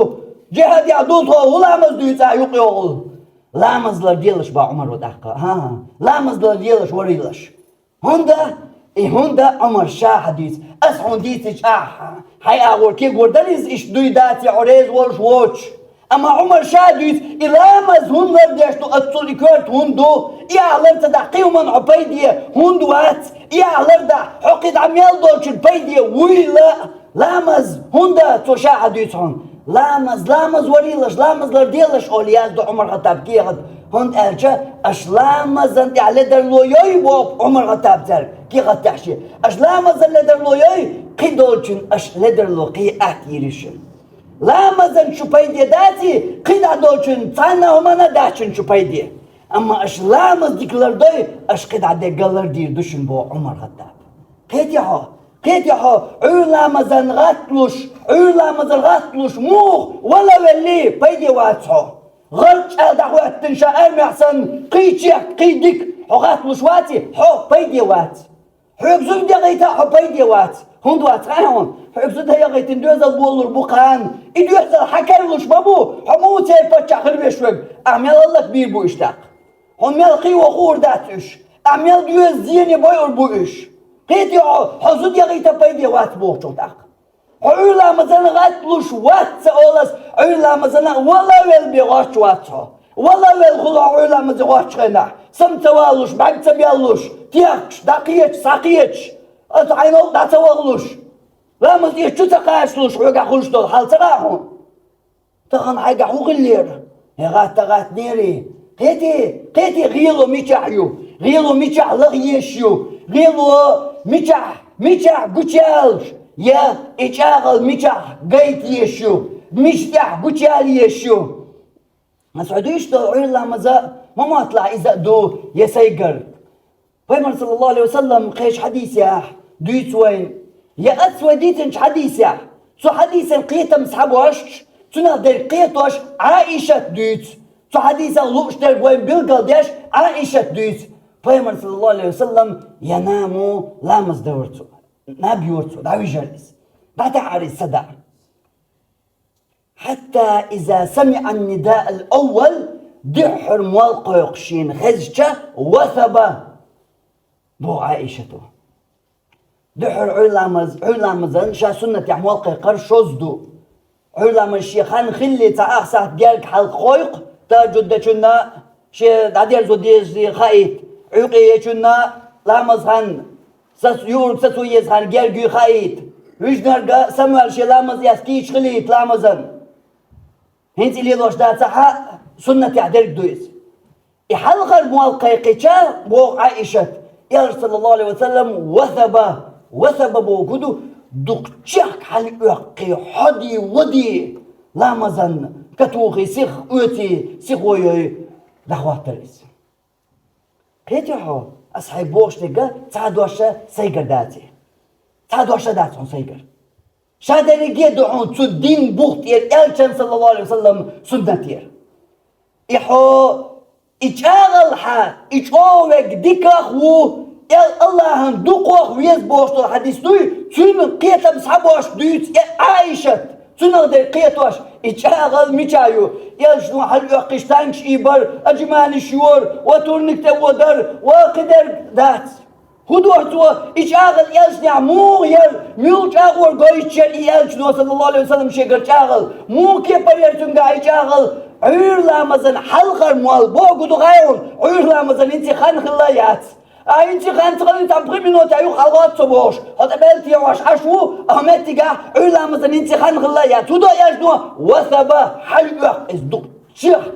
ДжихӀадехь ду тхо, хӀун ламаз дуьйцу ахь юкъа йогӀу? Ламаз ларделаш боху Ӏумара тӀаккха. ХӀан, ламаз ларделаш, варийлаш. ХӀунда? И хӀунда Ӏумара ша хьадуьйцу. Ас хьуна дийцича ахь, хьайн агӀор кегор дара иза, иштта дуй даций хьо реза волуш воцуш. Амма Ӏумара ша дуьйцу, и ламаз хӀунда лардеш ду, оццул и коьрта хӀунда ду, и ахь лар ца дахь, кхин хӀуманна хьо пайде хӀунда вац, и ахь лар дахь, хьо кхин дӀа мел долчун пайде вуйла. Ламаз хӀунда, цо ша хьадуьйцу хьуна. Ламаз, ламаз варийлаш, ламаз ларделаш олу яздо Ӏумар-Хаттаба кехат. ХӀунда аьлча, аша ламазан тӀехь ледарло йой, боху Ӏумар-Хаттаба цаьрга кехат тӀехь шен. Аша ламазан ледарло йой, кхин долчун аша ледарло кхин атта йийр ю шуна. Ламазан шу пайде даций, кхин дӀа долчун цхьанна а хӀуманна а дац шуна шу пайде. Амма аша ламаз дика лардой, аша кхин дӀа дерг а лардийр ду шуна, боху Ӏумар-Хаттаба. Кхетий хьо, кхетий хьо, Ӏуьйра ламазан гӀатталуш, Ӏуьйра ламазан гӀатталуш муха вала а велли, пайде вац хьо. ГӀар чӀагӀ дӀахӀоьттина ша армехь санна, кхин чехка, кхин дика хьо гӀатталуш ваций, хьо пайде вац. Хьоьга зуда яхийта а хьо пайде вац. ХӀунда вац хаьий хьуна? Хьоьга зуда яхийтина доьзал болалур бу кхана. И доьзал хьан каралуш ма бу, хьо муха церан паччахь хир веш верг? Ахь мел аллак бийр бу уьш тӀаккха? Хьуна мел кхин вон хуур дац уьш? Ахь мел доьза зене бойур бу уьш? Кхетий хьо, хьо зуда яхийта пайде вац бохучух тӀаккха. Хьо Ӏуьйра ламазан гӀатталуш вац ца олу ас, Ӏуьйра ламазана а вала а велла бен гӀоттуш вац хьо. Вала а велла хуьлу хьо Ӏуьйра ламазе гӀоттучу хенахь, сама ца валалуш, бӀаьрг ца баьллалуш, техкаш, дӀакхеташ, схьакхеташ, аса хьайн новкъа дӀа ца вахалуш, ламаз эца чу ца кхачалуш, хьоьгахь хуьлуш долу хьал ца хаьа хьуна? Тахана хьайгахь хӀун хиллера? ХӀе, гӀатта гӀаттанера. Кхетий, кхетий, гӀело мичахь ю? ГӀело мичахь лаха езаш ю? ГӀело мичахь, мичахь гучуялаш? Я и чӀагӀал мичахь гайта езаш ю? Мича тӀехь гучуяла езаш ю? Аса хьо дуьйцуш долу Ӏуьйра ламаза ма мотталахь иза а ду, я сайгара. Пайхамар, саллаллаху алейхи ва саллам, кхечу хьадисехь дуьйцу вайна, я аса вай дийцинчу хьадисехь, цу хьадисан кхетам схьабош, цунах дерг кхетош Ӏаишат дуьйцу. Цу хьадисах лууш дерг вайна билгалдеш Ӏаишат дуьйцу. Пайхамар, саллаллаху алейхи ва саллам, я наму ламаз давар цо, наб йора цо, дӀавижар иза, дӀатаьхьара иза садаӀа. Хьатта иза самиӀа ан-нидаъал-аввал, дуьххьара молла кхойкхуш шена хезча, васаба, боху Ӏаишата. Дуьххьара Ӏуьйра ламаз, Ӏуьйра ламазан ша суннатехь молла кхайкхар шозза ду. Ӏуьйра ламаз шен хан хилале цхьа ах сахьт герга хьалха кхойкху, тахӀажжуд дечунна, шен дӀадерзо деза хаийта, Ӏуьйкъе ечунна ламаз хан, са юург сацо еза хан герга юй хаийта, вижнарга самаваьлла шен ламаз эцна кийча хилийта ламазан. ХӀинца и лелош дацахь а, суннатехь дерг ду иза. И хьалхара молла кхайкхича, боху Ӏаишат, Элча, саллаллаху алейхи ва саллам, васаба, васаба боху ду, дукха чехка хьалаоьккхий, хьодий, водий, ламазан катухий, сиха оьций, сихо йой, дӀахӀоттар иза. Кхетий хьо, аса хьайга бохуш дерг цхьа дош а сайгара даций? Цхьа дош а дац хьуна сайгара. Ша дерриге а ду хьуна цу дин бух тӀера Элчан, саллаллаху алейхи ва саллам, суннатера. И хьо, и чӀагӀал хьан, и чӀогӀа верг диках а ву, Эл-, Аллахьан дукхох а веза бохуш долу хьадис дуй, цуьнан кхетам схьабош дуьйцу и Ӏаишат. Цунах дерг кхетош, и чӀагӀал мичахь ю? Элчано хьалаоьккхуш танкаш ийбар, аджиманаш йора, ва турник тӀе водар, ва кхидерг дац. ХӀун дора цо, и чӀагӀал Элчанехь муха яра, муьлха чӀагӀо гойтуш яра и Элчано, саллаллаху алейхи ва саллам, шегара чӀагӀал? Муха кепара яра цуьнгахь и чӀагӀал? Ӏуьйра ламазан хьалхара молла, боху ду хьуна, Ӏуьйра ламазан хӀинца хан хилла яц. А хӀинца хан ца хилла, цхьа пхи минута юха хьалгӀоц со бохуш, хьо тӀе мел тӀехьош Ӏаш ву, а меттигахь Ӏуьйра ламазан хӀинца хан хилла яц. ХӀун до аьлча, васаба, хьалаоьккху иза дукха чехка,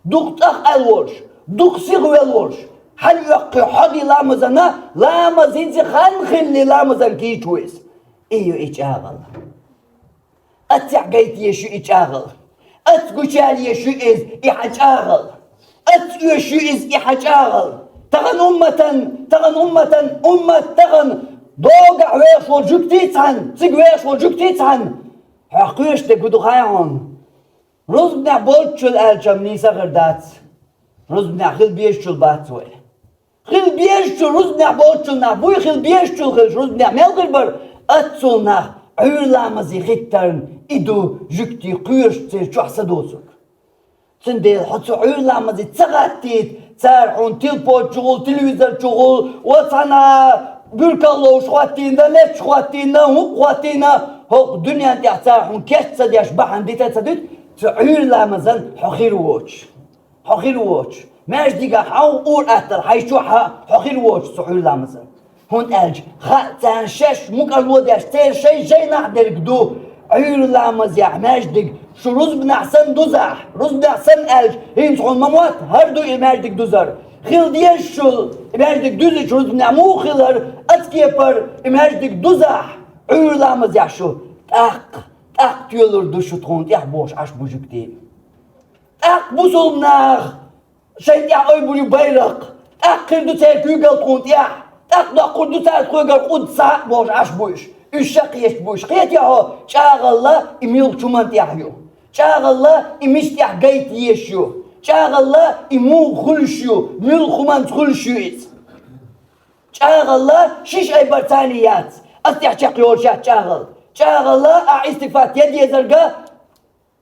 дукха цӀахь аьлла волуш, дукха сиха велла волуш, хьалаоьккху хьо де ламазана, ламаз хӀинца хан хилла ламазан кийча ву иза. И ю и чӀагӀал. Аццехь гайта езаш ю и чӀагӀал. Аца гучаялла езаш ю иза и хьан чӀагӀал. Аца оьшуш ю иза и хьан чӀагӀал. Тахана умматан, тахана умматан, уммат тахана догахь вехаш волу жуьгтий цхьаьна, цига вехаш волу жуьгтий цхьаьна. Хьох кхоьруш дерг хӀун ду хаьий хьуна? Рузбанехь болччул аьлча-м нийса хир дац. Рузбанехь хила безачул бац вай. Хила безачул рузбанехь болччул нах буй, хила безачул хилча рузбанехь мел хир бара? Аццул нах Ӏуьйра ламазе хиттарна и ду жуьгтий кхоьруш церан чохь са доцург. Цундела хьо цу Ӏуьйра ламазе ца гӀаттийта, цара хьуна телепон чухула, телевизор чухула, ва цхьана буьркалла ловш хӀоттийна, лечча хӀоттийна, хӀуъа хӀоттийна, хӀокху дуьнен тӀехь цара хьуна кеч ца деш бахьана дита ца дуьту, цу Ӏуьйра ламазан хьо хир воцуш. Хьо хир воцуш. Маьждигахь хьан ур аттал хьайчохь хьо хир воцуш цу Ӏуьйра ламазан. ХӀунда аьлча хаьа царна шаьш мукӀарло деш, церан шайн жайнахь дерг ду. Ӏуьйра ламазехь маьждиг шу рузбанехь санна дузахь, рузбанехь санна аьлча, хӀинца хьуна ма мотт, хӀара ду и маьждиг дузар. Хила дезачул и маьждиг дуьзича рузбанехь муха хилар, аца кепара и маьждиг дузахь, Ӏуьйра ламазехь шу, тӀаккха, тӀаккха тоьлур ду шу тхуна тӀехь бохуш Ӏаш бу жуьгтий. ТӀаккха бусулба нах шайн тӀехь ойбур ю байракх, тӀаккха хир ду церан куьйгалла тхуна тӀехь, тӀаккха доккхур ду цара тхоьгара къудса а бохуш Ӏаш бу уьш. Уьш ша кхеташ бу уьш. Кхетий хьо, чӀагӀалла и муьлхачу хӀуманна тӀехь ю? ЧӀагӀалла и мича тӀехь гайта езаш ю? ЧӀагӀалла и муха хуьлуш ю? Муьлха хӀуманца хуьлуш ю иза? ЧӀагӀалла шиш айбар царний яц. Ас тӀехь чекхйолуш яц чӀагӀалла. ЧӀагӀалла ахь истифат ян дезарг а,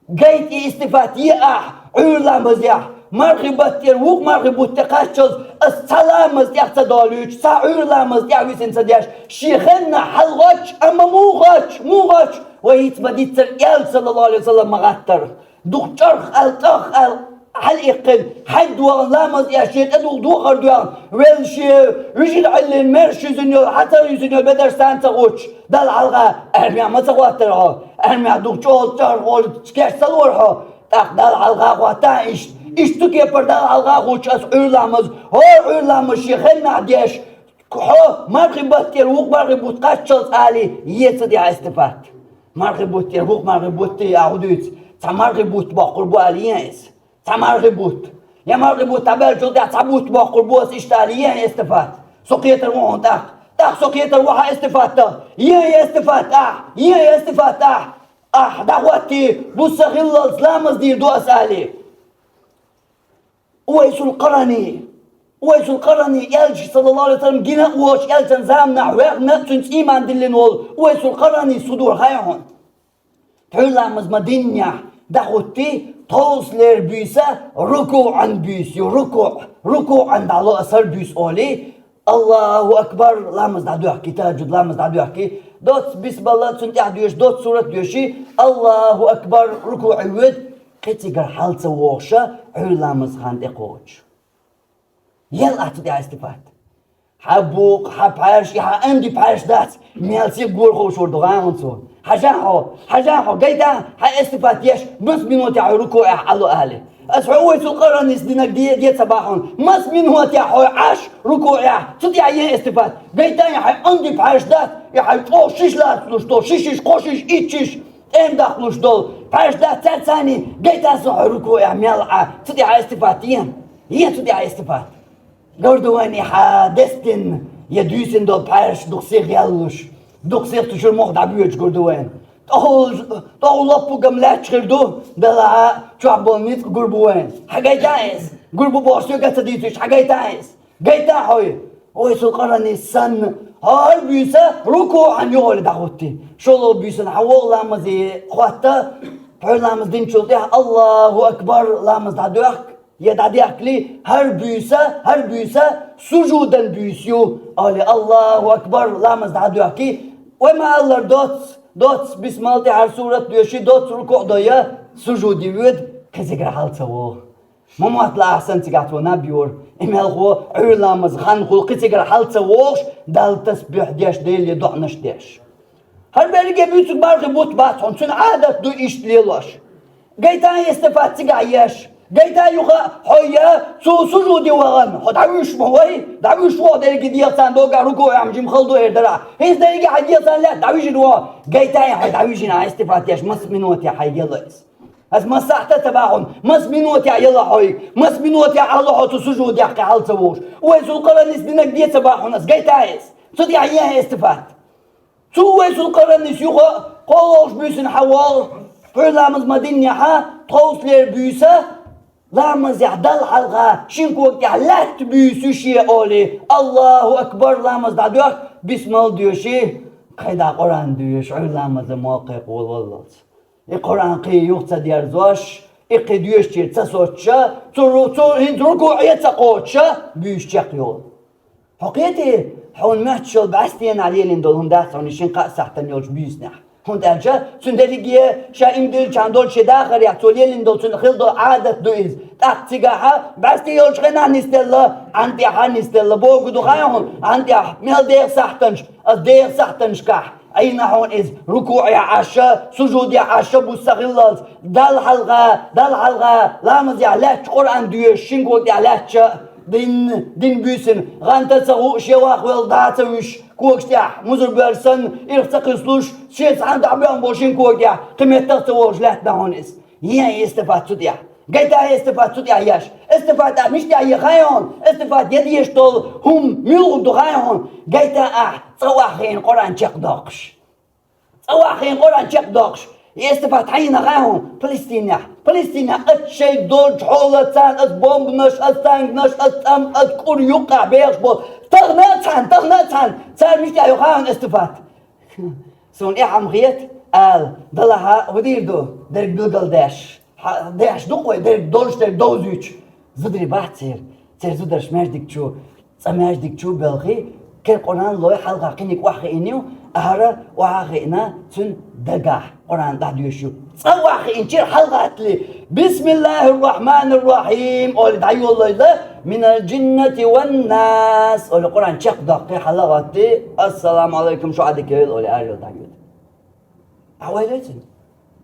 гайта и истифат е ахь Ӏуьйра ламазехь. Мархи баттера вукху мархи бутт тӀе кхаччалц ас цхьа ламаз тӀехь ца долуьйтуш, цхьа Ӏуьйра ламаз тӀехь висина ца деш, шен хеннахь хьалагӀоттуш, амма муха гӀоттуш, муха гӀоттуш, вай хӀинца ма-диццара аьлла, саллаллаху Ӏалайхи ва саллам, ма гӀаттара. Дукха чӀарх аьлла, тӀах аьлла, хьалаиккхина, хьаьдда вахана, ламаз эш шен тӀе духу духар доьгӀна, велла шен вижина Ӏиллина, мерш юьзина йолу, хьацар юьзина йолу бедарш санна ца гӀуттуш, Далла хьалха аьрмехь ма ца хӀоттара хьо, аьрмехь дукха чӀогӀа чӀарх волу кеш ца лора хьо, тӀаккха Далла хьалха а хӀоттахьа иштта. Иштта цу кепара Далла хьалха а хӀуттуш ас Ӏуьйра ламаз, хӀора Ӏуьйра ламаз шен хеннахь деш, хьо мархи баттера вукху мархи бутт кхаччалц алий, е цу тӀехь истифат. Мархи баттера вукху мархи бутт а хӀун дуьйцу, цхьа мархи бутт боккхур бу алий, е иза. Цхьа мархи бутт. Я мархи бутт дӀабаьллачул тӀаьхьа цхьа бутт боккхур бу ас иштта алий, е истифат. Со кхетар ву хьуна тӀаккха. ТӀаккха со кхетар ву хьан истифат. Е истифат ахь, е истифат ахь. Ахь дӀахӀоттий, буса хиллалц ламаз дийр ду ас алий. Увайсул Къарани. Увайсул Къарани, Элча, саллаллаху Ӏалайхи ва саллам, гина а воцуш, Элчан заманахь ваьхна а, цуьнца ийман диллина волу Увайсул Къарани су дора хаьий хьуна? Ӏуьйра ламаз ма-диннехь, дӀахӀоттий, тховсалера буьйса рукуӀан буьйса ю, рукуӀ, рукуӀан дӀало ас хӀара буьйса олий, Аллаху акбар, ламаз дӀадоьхкий, тахӀажжуд ламаз дӀадоьхкий, доцца бисмалла, цунна тӀехь доьший, доцца сурат доьший, Аллаху акбар, рукуӀе воьду, кхин цигара хьал ца вогӀуша, Ӏуьйра ламаз хан тӀекхочуш. Ел ахь цу тӀехь истифат? Хьан букъ, хьан пхьаьрш, и хьан онда пхьаьрш дац, мел сиха гора ховшор ду гӀайгӀанцо. Хьажахь хьо, хьажахь хьо, гайтахь хьан истифат еш, маса минотехь хьо рукуӀехь Ӏало алий. Ас хьо Увайсул Къаранис динарг де, де ца бахьа хьуна. Маса минотехь хьо Ӏаш рукуӀехь, цу тӀехь е истифат? Гайтахь, и хьан онда пхьаьрш дац, и хьан чӀогӀа шиш лацалуш долу, шишиш, кхо шиш, итт шиш, тӀема дахлуш долу пхьаьрш дац цаьрца цхьаьний, гайтахь со хьо рукуӀехь мел Ӏа, цу тӀехь истифат е? Е цу тӀехь истифат? Гур ду вайна и хьан дестина я дуьйсина долу пхьаьрш дукха сиха яллуш, дукха сиха цу чуьра мох дӀабоьдуш гур ду вайна. ТӀехула, тӀехула лоппугам лаьтташ хир ду, делахь а чохь болу ницкъ гур бу вайна. Хьан гайтахь иза? Гур бу бохуш соьга а ца дийцуьйтуш, хьан гайтахь иза? Гайтахь хьо? Увайсул Къаранис санна, хӀара буьйса рукуӀан ю олий дӀахӀоттий. ШолгӀа буьйсанна хьан вогӀу ламазе хӀотта, пхьуьйра ламаз динчул тӀаьхьа Аллаху акбар ламаз дӀадоьхку, я дӀадехкале, хӀара буьйса, хӀара буьйса сужудан буьйса ю, олий, Аллаху акбар, ламаз дӀадоьхкий, вай ма-аллара доцца, доцца бисмал тӀе хӀара сурат доьший, доцца рукуӀ до я сужуде воьду, кхин цигара хьал ца вогӀу. Ма моттала ахьа санна цигахь цо наб йора. И мелхо, Ӏуьйра ламаза хан хуьлу кхин цигара хьал ца вогӀуш, Далла тасбихь деш, Деле доӀанаш деш. ХӀара берриге буьйцург бархӀе бутт бац хьуна, цуьнан Ӏадат ду иштта лелош. Гайта эстафат цигахь еш. Гайта юха хьо я, цо сужуде вахана, хьо дӀавуьйш ма вай, дӀавуьйш ву хьо дерриге дегӀ царна догахь рукуӀехь жимма хала ду эр дара. ХӀинца дерриге хьайн дегӀ царна лаьтта дӀавижина ву хьо. Гайта хьо дӀавижина, эстафат еш, маса минотехь хьайга елла иза. Аса массахьта ца бахьана, маса минотехь елла хьо, маса минотехь Ӏалла хьо цу сужудехь кхин хьал ца вогӀуш. Вай цул Къуръан нисдинарг де ца бахьана, аса гайта иза. Цу тӀехь е эстафат. Цу вай цул Къуръан нис юха кхоалгӀа буьйсина хьан вогӀу, хьуьйра ламаз ма диннехьа, тховсалера буьйса, ламазехь Далла хьалха шин кога тӀехь лаьтта буьйса ю шен олий, Аллаху акбар, ламаз дӀадоьхку, бисмал доьший, кхайдӀа Къуръан доьшу, Ӏуьйра ламазан мол кхайкхо валлалц. И Къуръан кхин юха ца дерзош, и кхин доьшучуьра ца соцуша, цу ру-, цу хӀинца рукуӀе ца кхочуша, буьйса чекхйолу. Хьо кхетий, хьуна моьттуш йолу бӀаьстенахь лелийна долу хӀума дац хьуна шин-кхаа сахьтана йолчу буьйсанехь. ХӀунда аьлча цуьнан дерриге ша иман диллинчхьана долчу шен дахарехь цо лелийна долу цуьнан хилла долу Ӏадат ду иза. ТӀаккха цигахьа бӀаьсте йолчу хенахь нисделла, Ӏан тӀехьа нисделла, богу ду хаьий хьуна, Ӏан тӀехь мел дегӀан сахьтанаш, аса дегӀан сахьтанашкахь Ӏийна хьуна иза, рукуӀехь Ӏаш а, сужудехь Ӏаш а буьйса ца хиллалц, Далла хьалха, Далла хьалха, ламазехь лаьтташ Къуръан доьшу, шин кога тӀехь лаьтташ а, дин, дин буьйсина, гӀанта ца хууш, я вахвелла дӀа ца вуьш, когаш тӀехь, музар боьрша санна, ирх ца кхуьссуш, шен цхьаьна дӀабоьхна болу шин кога тӀехь, кхин меттах а ца вогӀуш лаьттина хьуна иза. Е эстафат цу тӀехь. Гайта эстафат цу тӀехь еш. Эстафат ахь мича тӀехь е хаьий хьуна? Эстафат я дезаш долу хӀума муьлха ду хаьий хьуна? Гайта ахь цӀа охьахиъна Къуръан чекхдоккхуш. ЦӀа охьахиъна Къуръан чекхдоккхуш. Эстафат хьайна хаьий хьуна? Палестинехь. Палестинехь аччай долчу хьолаца царна аса бомбанаш, аса танканаш, аса цӀам, аса кӀур юккъехь бехаш болу. Тахана а цхьаьна, тахана а цхьаьна. Цара мича тӀехь ю хаьий хьуна эстафат? Суна и хьама хета, ала, далахьа, хӀун дийр ду, дерг билгалдеш. Хьа-, деш ду-кх вай, дерг долуш, дерг довзуьйтуш. Зударий бац церан. Церан зударша маьждиг чу, цкъа маьждиг чу а белхий, кхин Къуръан лой, хьалха кхиниг охьахиъна ю, ахьара охьахиъна цуьнан дагахь Къуръан дӀадоьшуш ю. Цкъа охьахиъначуьра хьалагӀаттале: «Бисмиллахир рахманир рахим», олий дӀайоллайла, «Минал джиннати ван нас», олий Къуръан чекхдоккхий, хьалагӀоттий, «Ассаламу алайкум, шу Ӏа дика йойла», олий арайолла дӀайоьду. Ахьа вайлай цуьнан?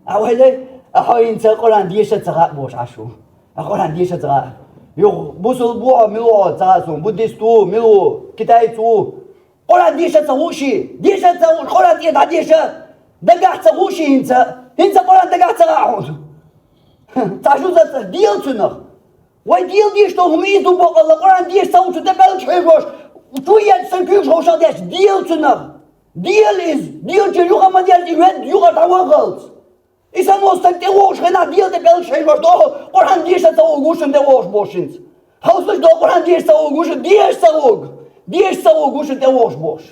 Ахьа вайлай? Ахьа хӀинца Къуръан деша а ца хаьа бохуш Ӏаш ву. Ахьа Къуръан деша а ца хаьа. Юха бусулба ву хьо, мила ву хьо, ца хаьа суна, буддист ву, мила ву, китаец ву. Къуръан деша а ца хууш и? Деша а ца хууш, Къуръан тӀера дӀадеша. Дагахь ца хууш и хӀинца? ХӀинца Къуръан дагахь ца хаьа хьуна? Цхьа жуза ца дела цунах. Вай дела деш долу хӀума иза ду боху, Къуръан деша ца хууш, тӀе белгаш хьоьжуш, чу еза сан куьйгаш хьовшал деш, дела цунах. Дела иза, делча юха ма деза и ведда юха дӀавахалц. И сан стаг тӀевогӀуш хенахь дела тӀе белгаш хьоьжуш доху, Къуръан деша ца хууш ву шуна тӀевогӀуш боху шинца. Хьовсуш доху, Къуръан деша ца хууш ву шуна, деша ца хууш. Деша ца хууш ву шуна тӀевогӀуш бохуш.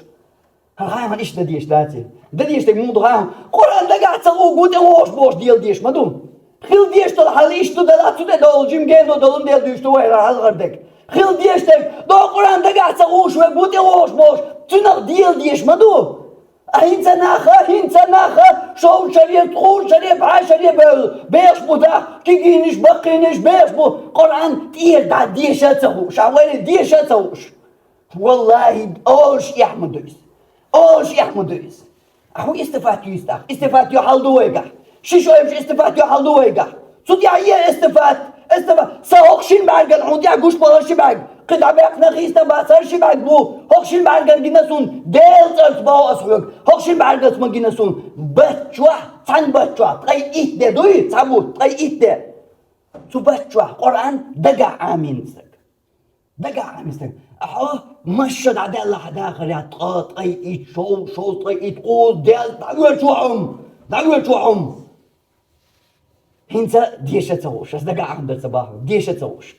ХӀара хьайна иштта дан дезаш дац и. Дан дезаш дерг муха ду хьайна? Къуръан дагахь ца хууш ву тӀевогӀуш бохуш дела дезаш ма ду. Хила дезаш долу хьал иштта ду, Далла цу тӀе долу жима гено долу дела дуьйш ду вай хьалхара дерг. Хила дезаш дерг, доху Къуръан дагахь ца хууш верг ву тӀевогӀуш бохуш, цуьнах дела дезаш ма ду. А хӀинца наха, хӀинца наха, шовзткъа шаре, ткъолгӀа шаре, бӀе шаре бевлла, бехаш бу даха, кегийнаш, баккхийнаш бехаш бу, Къуръан тӀера дӀа деша а ца хууш, ша вайна деша а ца хууш. Валлахи, олуш эхь ма ду иза. Олуш эхь ма ду иза. Ахьа хӀун истифат ю иза тӀаккха? Истифат ю хьал ду вайгахь? Ши шоьбаш истифат ю хьал ду вайгахь? Цу тӀехь е истифат, истифат. Сан хӀокху шина бӀаьргана хьуна тӀехь гуш бу хӀара ши бӀаьрг. Кхин дӀа баьккхина хийста бац хӀара ши бӀаьрг бу. ХӀокху шина бӀаьргана гина суна. Делан цӀарца боху ас хьоьга. ХӀокху шина бӀаьргаца ма гина суна. Бат чохь, цхьана бат чохь, ткъе итт де дуй, цхьа бу, ткъе итт де. Цу бат чохь Къуръан дагахь Ӏамийна стаг. Дагахь Ӏамийна стаг. Ахьо, масса дӀадаьлла хьан дахарехь ткъа, ткъе итт, шов, шовзткъе итт, кхузткъа, даьлла, дӀавоьдуш ву хьуна. ДӀавоьдуш ву хьуна. ХӀинца деша ца хууш, аса дагахь Ӏамийна дар ца бахьа, деша ца хууш.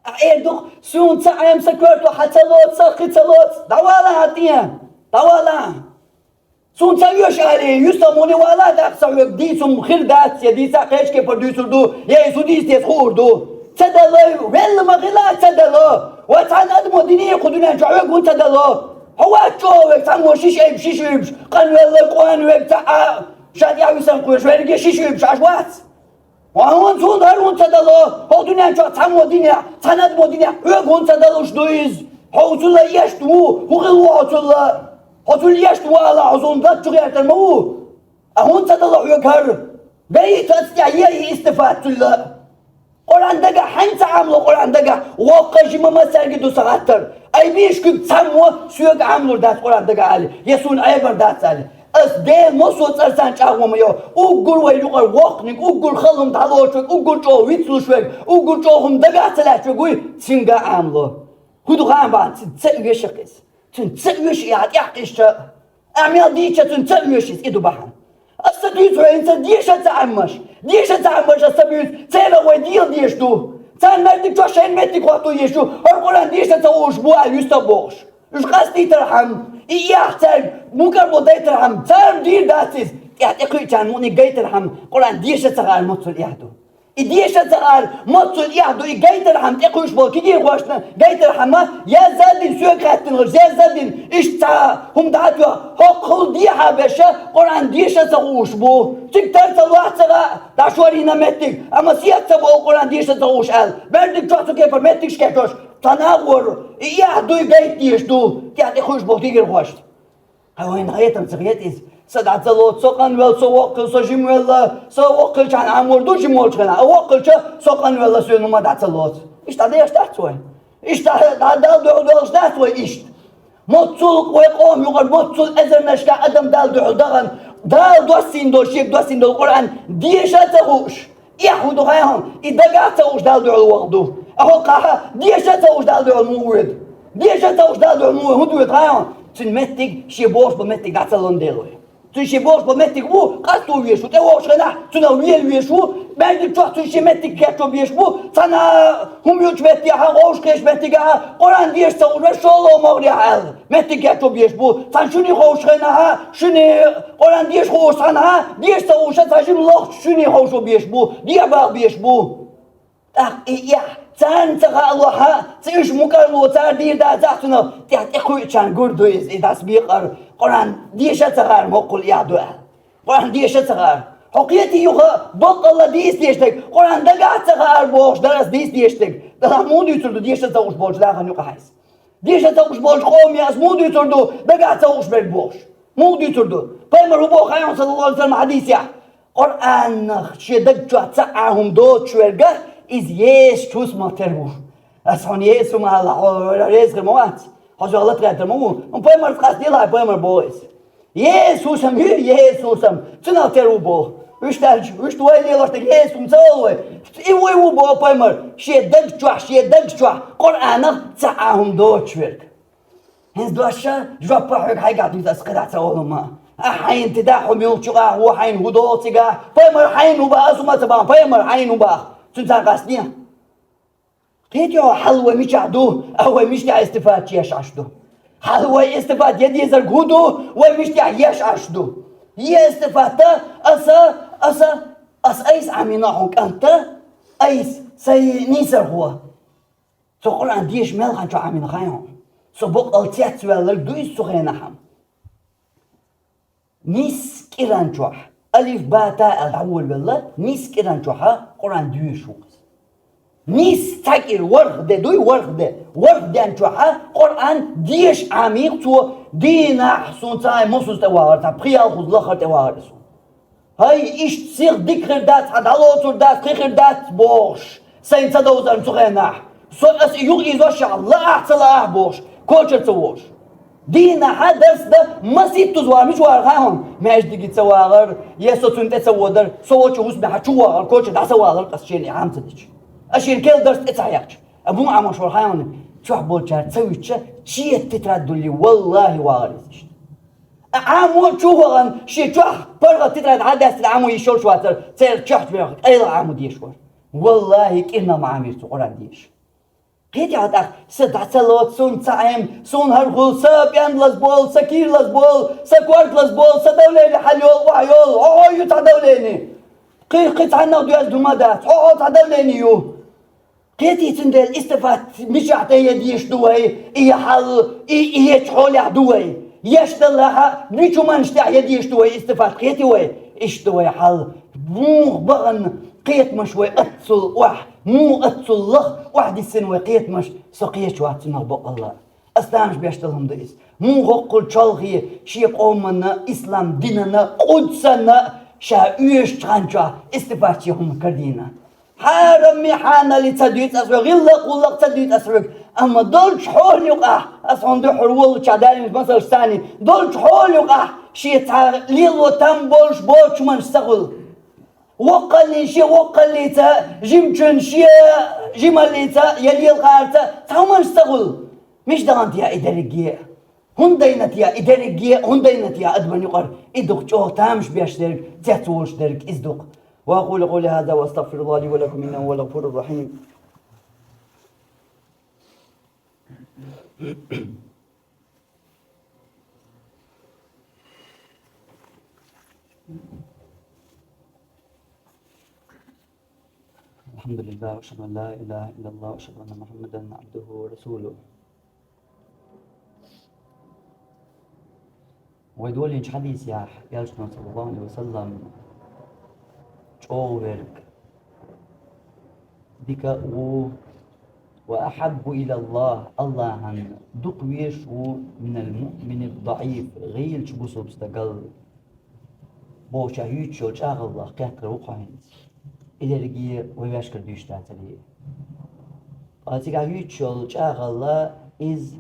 Ахьа эр ду-кх, суна ца Ӏема, сан коьрто хьан ца лоцу, сан кхин ца лоцу, дӀавала хьан тӀе, дӀавала. Суна ца оьшу алий, юьстахмуне вала даккха сан хьоьга, дийца хӀума хир дац, я дийца кхечу кепара дуьйцур ду, я и зудийс теца хуур ду. Ца дало, велла ма хила ца дало. Ва цхьана адамо дине кху дуьнен чохь хьоьга хӀун ца дало. Хьо вац чӀогӀа верг, цхьаммо шиш айбаш, шиш уьйбаш, къанвелла, къонвелла, ца а, ша тӀехь висан кхоьруш верг я шиш уьйбаш, Ӏаш вац? Ва хьона цунна хӀара хӀунда ца дало, хӀокху дуьнен чохь цхьаммо динехь, цхьана адамо динехь, хьоьга хӀунда ца далуш ду иза? Хьо цул а эшна ву, хӀун хилла ву хьо цул а? Хьо цул а эшна ву ала, хьо суна латта чу гӀертар ма ву? Ткъа хӀунда ца дало хьоьга хӀара? Гайта аса тӀехь, е и истифат цул а. Къуръан дагахь хьаьнца Ӏамало, Къуръан дагахь воккха жима массаьрга ду сан хаттар. Ай бийш куьг цхьаммо соьга Ӏамалур дац Къуръан дагахь али, я суна Ӏебар дац али. Ас Дела массо а цӀарцан чӀагӀо ма йо. Уггар вай юкъара воккханиг, уггар хала хӀума дӀалоцуш верг, уггар чӀогӀа вицлуш верг, уггар чӀогӀа хӀума дагахь ца лаьтташ верг вуй, цуьнга Ӏамало. ХӀун ду хаам бахьана, цуьнан ца оьшу-кх иза. Цуьнан ца оьшу и ахь тӀехь къиша. Ахь мел дийча цуьнан ца оьшу иза, и ду бахьана. Аса ца дуьйцу хьоьга хӀинца деша ца Ӏаммаш. Деша ца Ӏаммаш аса ца буьйцу, церан вай дела деш ду. Царна маьждиг чохь шайна меттиг хӀотто еш ю, хӀара Къуръан деша ца хууш бу аьлла юьстах бохуш. Уьш къастийтархьама, и эхь цаьрга мукӀарло дайтархьама, царна дийр дац иза. ТӀехь тӀекхуьучарна мукъаниг гайтархьама, Къуръан деша ца хаар маццул эхь ду. И деша ца хаар маццул эхь ду, и гайтархьама, тӀекхуьуш болу кегийрхошна гайтархьама, язза а дина, соьга хаьттина хилча, язза а дина, иштта цхьа хӀума дӀа а тоьхна, хӀокхул дехьа беша Къуръан деша ца хууш бу. Цига тар ца лохь ца гӀа, дӀашорийна меттиг, амма сехьа ца боху Къуръан деша ца хууш аьлла. Маьждиг чохь цу кепара меттигаш кечош, цхьана а гӀора, и эхь дуй гайта дезаш ду, тӀехь тӀекхуьуш болу кегийрхошна. Хьан вайна хетам ца хета иза? Со дӀа ца лоцу, со къанвелла, со воккхавелла, со жимавелла, со воккхавеллачхьана Ӏамор ду жимаволчу хенахь, а воккхавелча, со къанвелла, соьга хӀума дӀа ца лоцу. Иштта дӀадеш дац вай? Иштта дӀа, дӀа Далла дуьхьал долуш дац вай иштта? Моццул вай къоман юкъара, моццул эзарнаш а адам Далла дуьхьал дахана, Дала доссийна долу, шега доссийна долу Къуръан деша а ца хууш. Эхь хӀун ду хаьий хьуна? И дагахь а ца хууш Далла дуьхьал ваха ду. Ахьа хӀокхахь деша а ца хууш Далла дуьхьал муха воьду? Деша а ца хууш Далла дуьхьал муха воьду, хӀун ду вай хаьий хьуна? Цуьнан меттиг, шен бохуш болу меттиг дӀа ца лун дела вай. Цуьнан шен бохуш болу меттиг ву, къасто везаш ву, тӀевогӀуш хенахь, цунах вен везаш ву, маьждиг чохь цуьнан шен меттиг кечо безаш бу, цхьана хӀума юучу меттехьа, вовшахкхеташ меттигехьа, Къуръан деша ца хууш вай, шолгӀа могӀарехьа аьлла. Меттиг кечо безаш бу, цхьана шуьне ховшуш хенахьа, шуьне Къуръан деша хууш цхьанахьа, деша ца хууша цхьа жима лохучу шуьне ховшо безаш бу, дехьа баха безаш бу. ТӀаккха и эхь царна ца хаалахьа, ца уьш мукӀарло цара дийр дацахь, цунах тӀехь тӀекхуьучарна гур ду иза, и дӀасабекъар, Къуръан деша а ца хаар моккхул эхь ду аьлла. Къуръан деша а ца хаар. Хьо кхетий юха баккъалла дийца дезаш дерг, Къуръан дагахь а ца хаар бохуш дара аса дийца дезаш дерг. Делахь муха дуьйцур ду деша а ца хууш болчу нахана юкъахь иза? Деша ца хууш болчу къоме ас муха дуьйцур ду, дагахь ца хууш берг бохуш? Муха дуьйцур ду? Пайхамар хӀун боху хаьий хьуна, саллаллаху алейхи ва саллям, хьадисехь? Къуръанах шен даг чохь цхьа а хӀума доцуш верг, иза Есачу хӀусамах тера ву. Ас хьуна Есачу хӀума ала, хьо реза хир ма вац. Хьо соьга лата гӀертар ма ву. Хьуна пайхамарца къастийла, хьайн пайхамар боху иза. Есачу хӀусам ю, Есачу хӀусам. Цунах тера ву боху. Уьш даьлча, уьш ду вай лелош дерг Есачу хӀума ца олу вай. И вуй ву боху пайхамар. Шен даг чохь, шен даг чохь Къуръанах цхьа а хӀума доцуш верг. ХӀинца дош а, жоп а хьоьга хьайгахь дуьйцу ас кхидӀа ца олу ма. Ахь хьайна тидахь хьо муьлхачу юкъахь ву, хьайна хӀун догӀу цигахь? Пайхамар хьайна хӀун баха, ас хӀума ца баха, пайхамар хьайна хӀун баха? Цуьнца къастане. Кхетий хьо хьал вай мичахь ду, а вай мичахь истифад еш Ӏаш ду? Хьал вай истифад ян дезарг хӀун ду, вай мичахь еш Ӏаш ду? Е истифад а, аса, аса, аса айса Ӏамийна хьуна кӀант а, айса, сайн нийсархо. Со Къуръан деша мел хан чохь Ӏамийна хаьий хьуна? Со баккъал цецваьлларг ду иза цу хенахь. Нис кӀиран чохь, алиф, ба, та аьлла дӀаволавелла, нис кӀиран чохьа Къуръан доьшуш ву иза. Нис цхьа кӀира, ворхӀ де дуй, ворхӀ де, ворхӀ ден чохьа Къуръан деша Ӏамийна цо, дийнахь суна цхьа а мосазза тӀе вагӀар, цхьа пхи-ялхазза лахара тӀе вагӀар иза суна. ХӀай, иштта сиха дика хир дац, хьан дӀалоцур дац, кхин хир дац бохуш, сайна ца довзарна цу хенахь. Со аса и юха ийзош а, лаахь а, ца лаахь а бохуш, кочара ца вогӀуш. Дийнахьа дарс дан масийттаза вахар мича вахар хаьий хьуна? Маьждиге ца вагӀар, я со цунна тӀе ца водар, со волчу хӀусамехьа чу вагӀар, кочара дӀа ца валар аса шена хӀума ца дича. Аса шена керла дарс тӀе ца хьехча. Амма хӀун Ӏамош вара хаьий хьуна? Чохь болчара ца вуьтча, чета тетрадь дуллий, валлахӀи, вагӀар иза иштта. Ӏамо чу вахана, шен чохь паргӀат тетрадь хьадаьстина Ӏамо йиш йолуш вацара, церан чохь чу вехаш, къайла Ӏамо дезаш вара. ВаллахӀи, кӀирнах ма Ӏамийра цо Къуръан деша. Кхетий хьо тӀаккха, сан дӀа ца лоцу, суна ца Ӏема, суна хӀара хуьлу, сан пӀендлаза болу, сан кийралаза болу, сан корта лаза болу, сан давлени хьалайолу, охьайолу, хьо-хьо ю цхьа давлени. Кхин, кхин цхьаннах доьзна хӀума дац, хьо-хьо цхьа давлени ю. Кхетий, цундела истифад мичахь тӀе ян дезаш ду вай, и хьал, и, и ечу хьолехь ду вай. Еш далахьа, мичу манаш тӀехь ян дезаш ду вай истифад, кхетий вай? Иштта ду вай хьал. Муха бахана, Кхетамаш вай аццул охьа, муха аццул лаха охьадиссина вай кхетамаш, со кхеташ вац цунах бокъонца. Ас тамаш беш дола хӀама да иза. Муха хӀоккхул чолхе шен къомана, ислам динана, Къудсана ша оьшучу ханчохь истифачи хӀума карадийна. Хьарам-хьанал ца дуьйцу ас хьоьга, гӀиллакх-гӀуллакх ца дуьйцу ас хьоьга, амма долчу хьолан юкъахь, ас хьуна дуьххьара воллучохь далийначу масалш санна, долчу хьолан юкъахь шен цхьа лело там болуш боцу хӀуманаш ца хуьлу. Воккхаллин шен воккхаллица, жимачун шен жималлица я лелхарца цхьа хӀуманаш ца хуьлу. Мича дахана те и дерриге а? ХӀунда дайна те и дерриге а? ХӀунда дайна те адаман юкъара? И ду-кх чӀогӀа тамаш беш дерг, цецволуш дерг иза ду-кх. وأقول قولي هذا وأستغفر الله لي ولكم إنه هو الغفور الرحيم. الحمد لله، وأشهد أن لا إله إلا الله، وأشهد أن محمدا عبده ورسوله. Вай долийначу хьадисехь Элчано, саллаллаху Ӏалайхи ва саллам, чӀогӀа верг дика а ву, وأحب إلى الله, Аллахьан дукха везаш ву, من المؤمن الضعيف, гӀийлачу бусулба стагал, бохучохь юьйцуш йолу чӀагӀаллах кхетар ву-кх хьо хӀинца. И дерриге вай ваьшкара дуьйцуш дацара. Ткъа цигахь юьйцуш йолу чӀагӀалла иза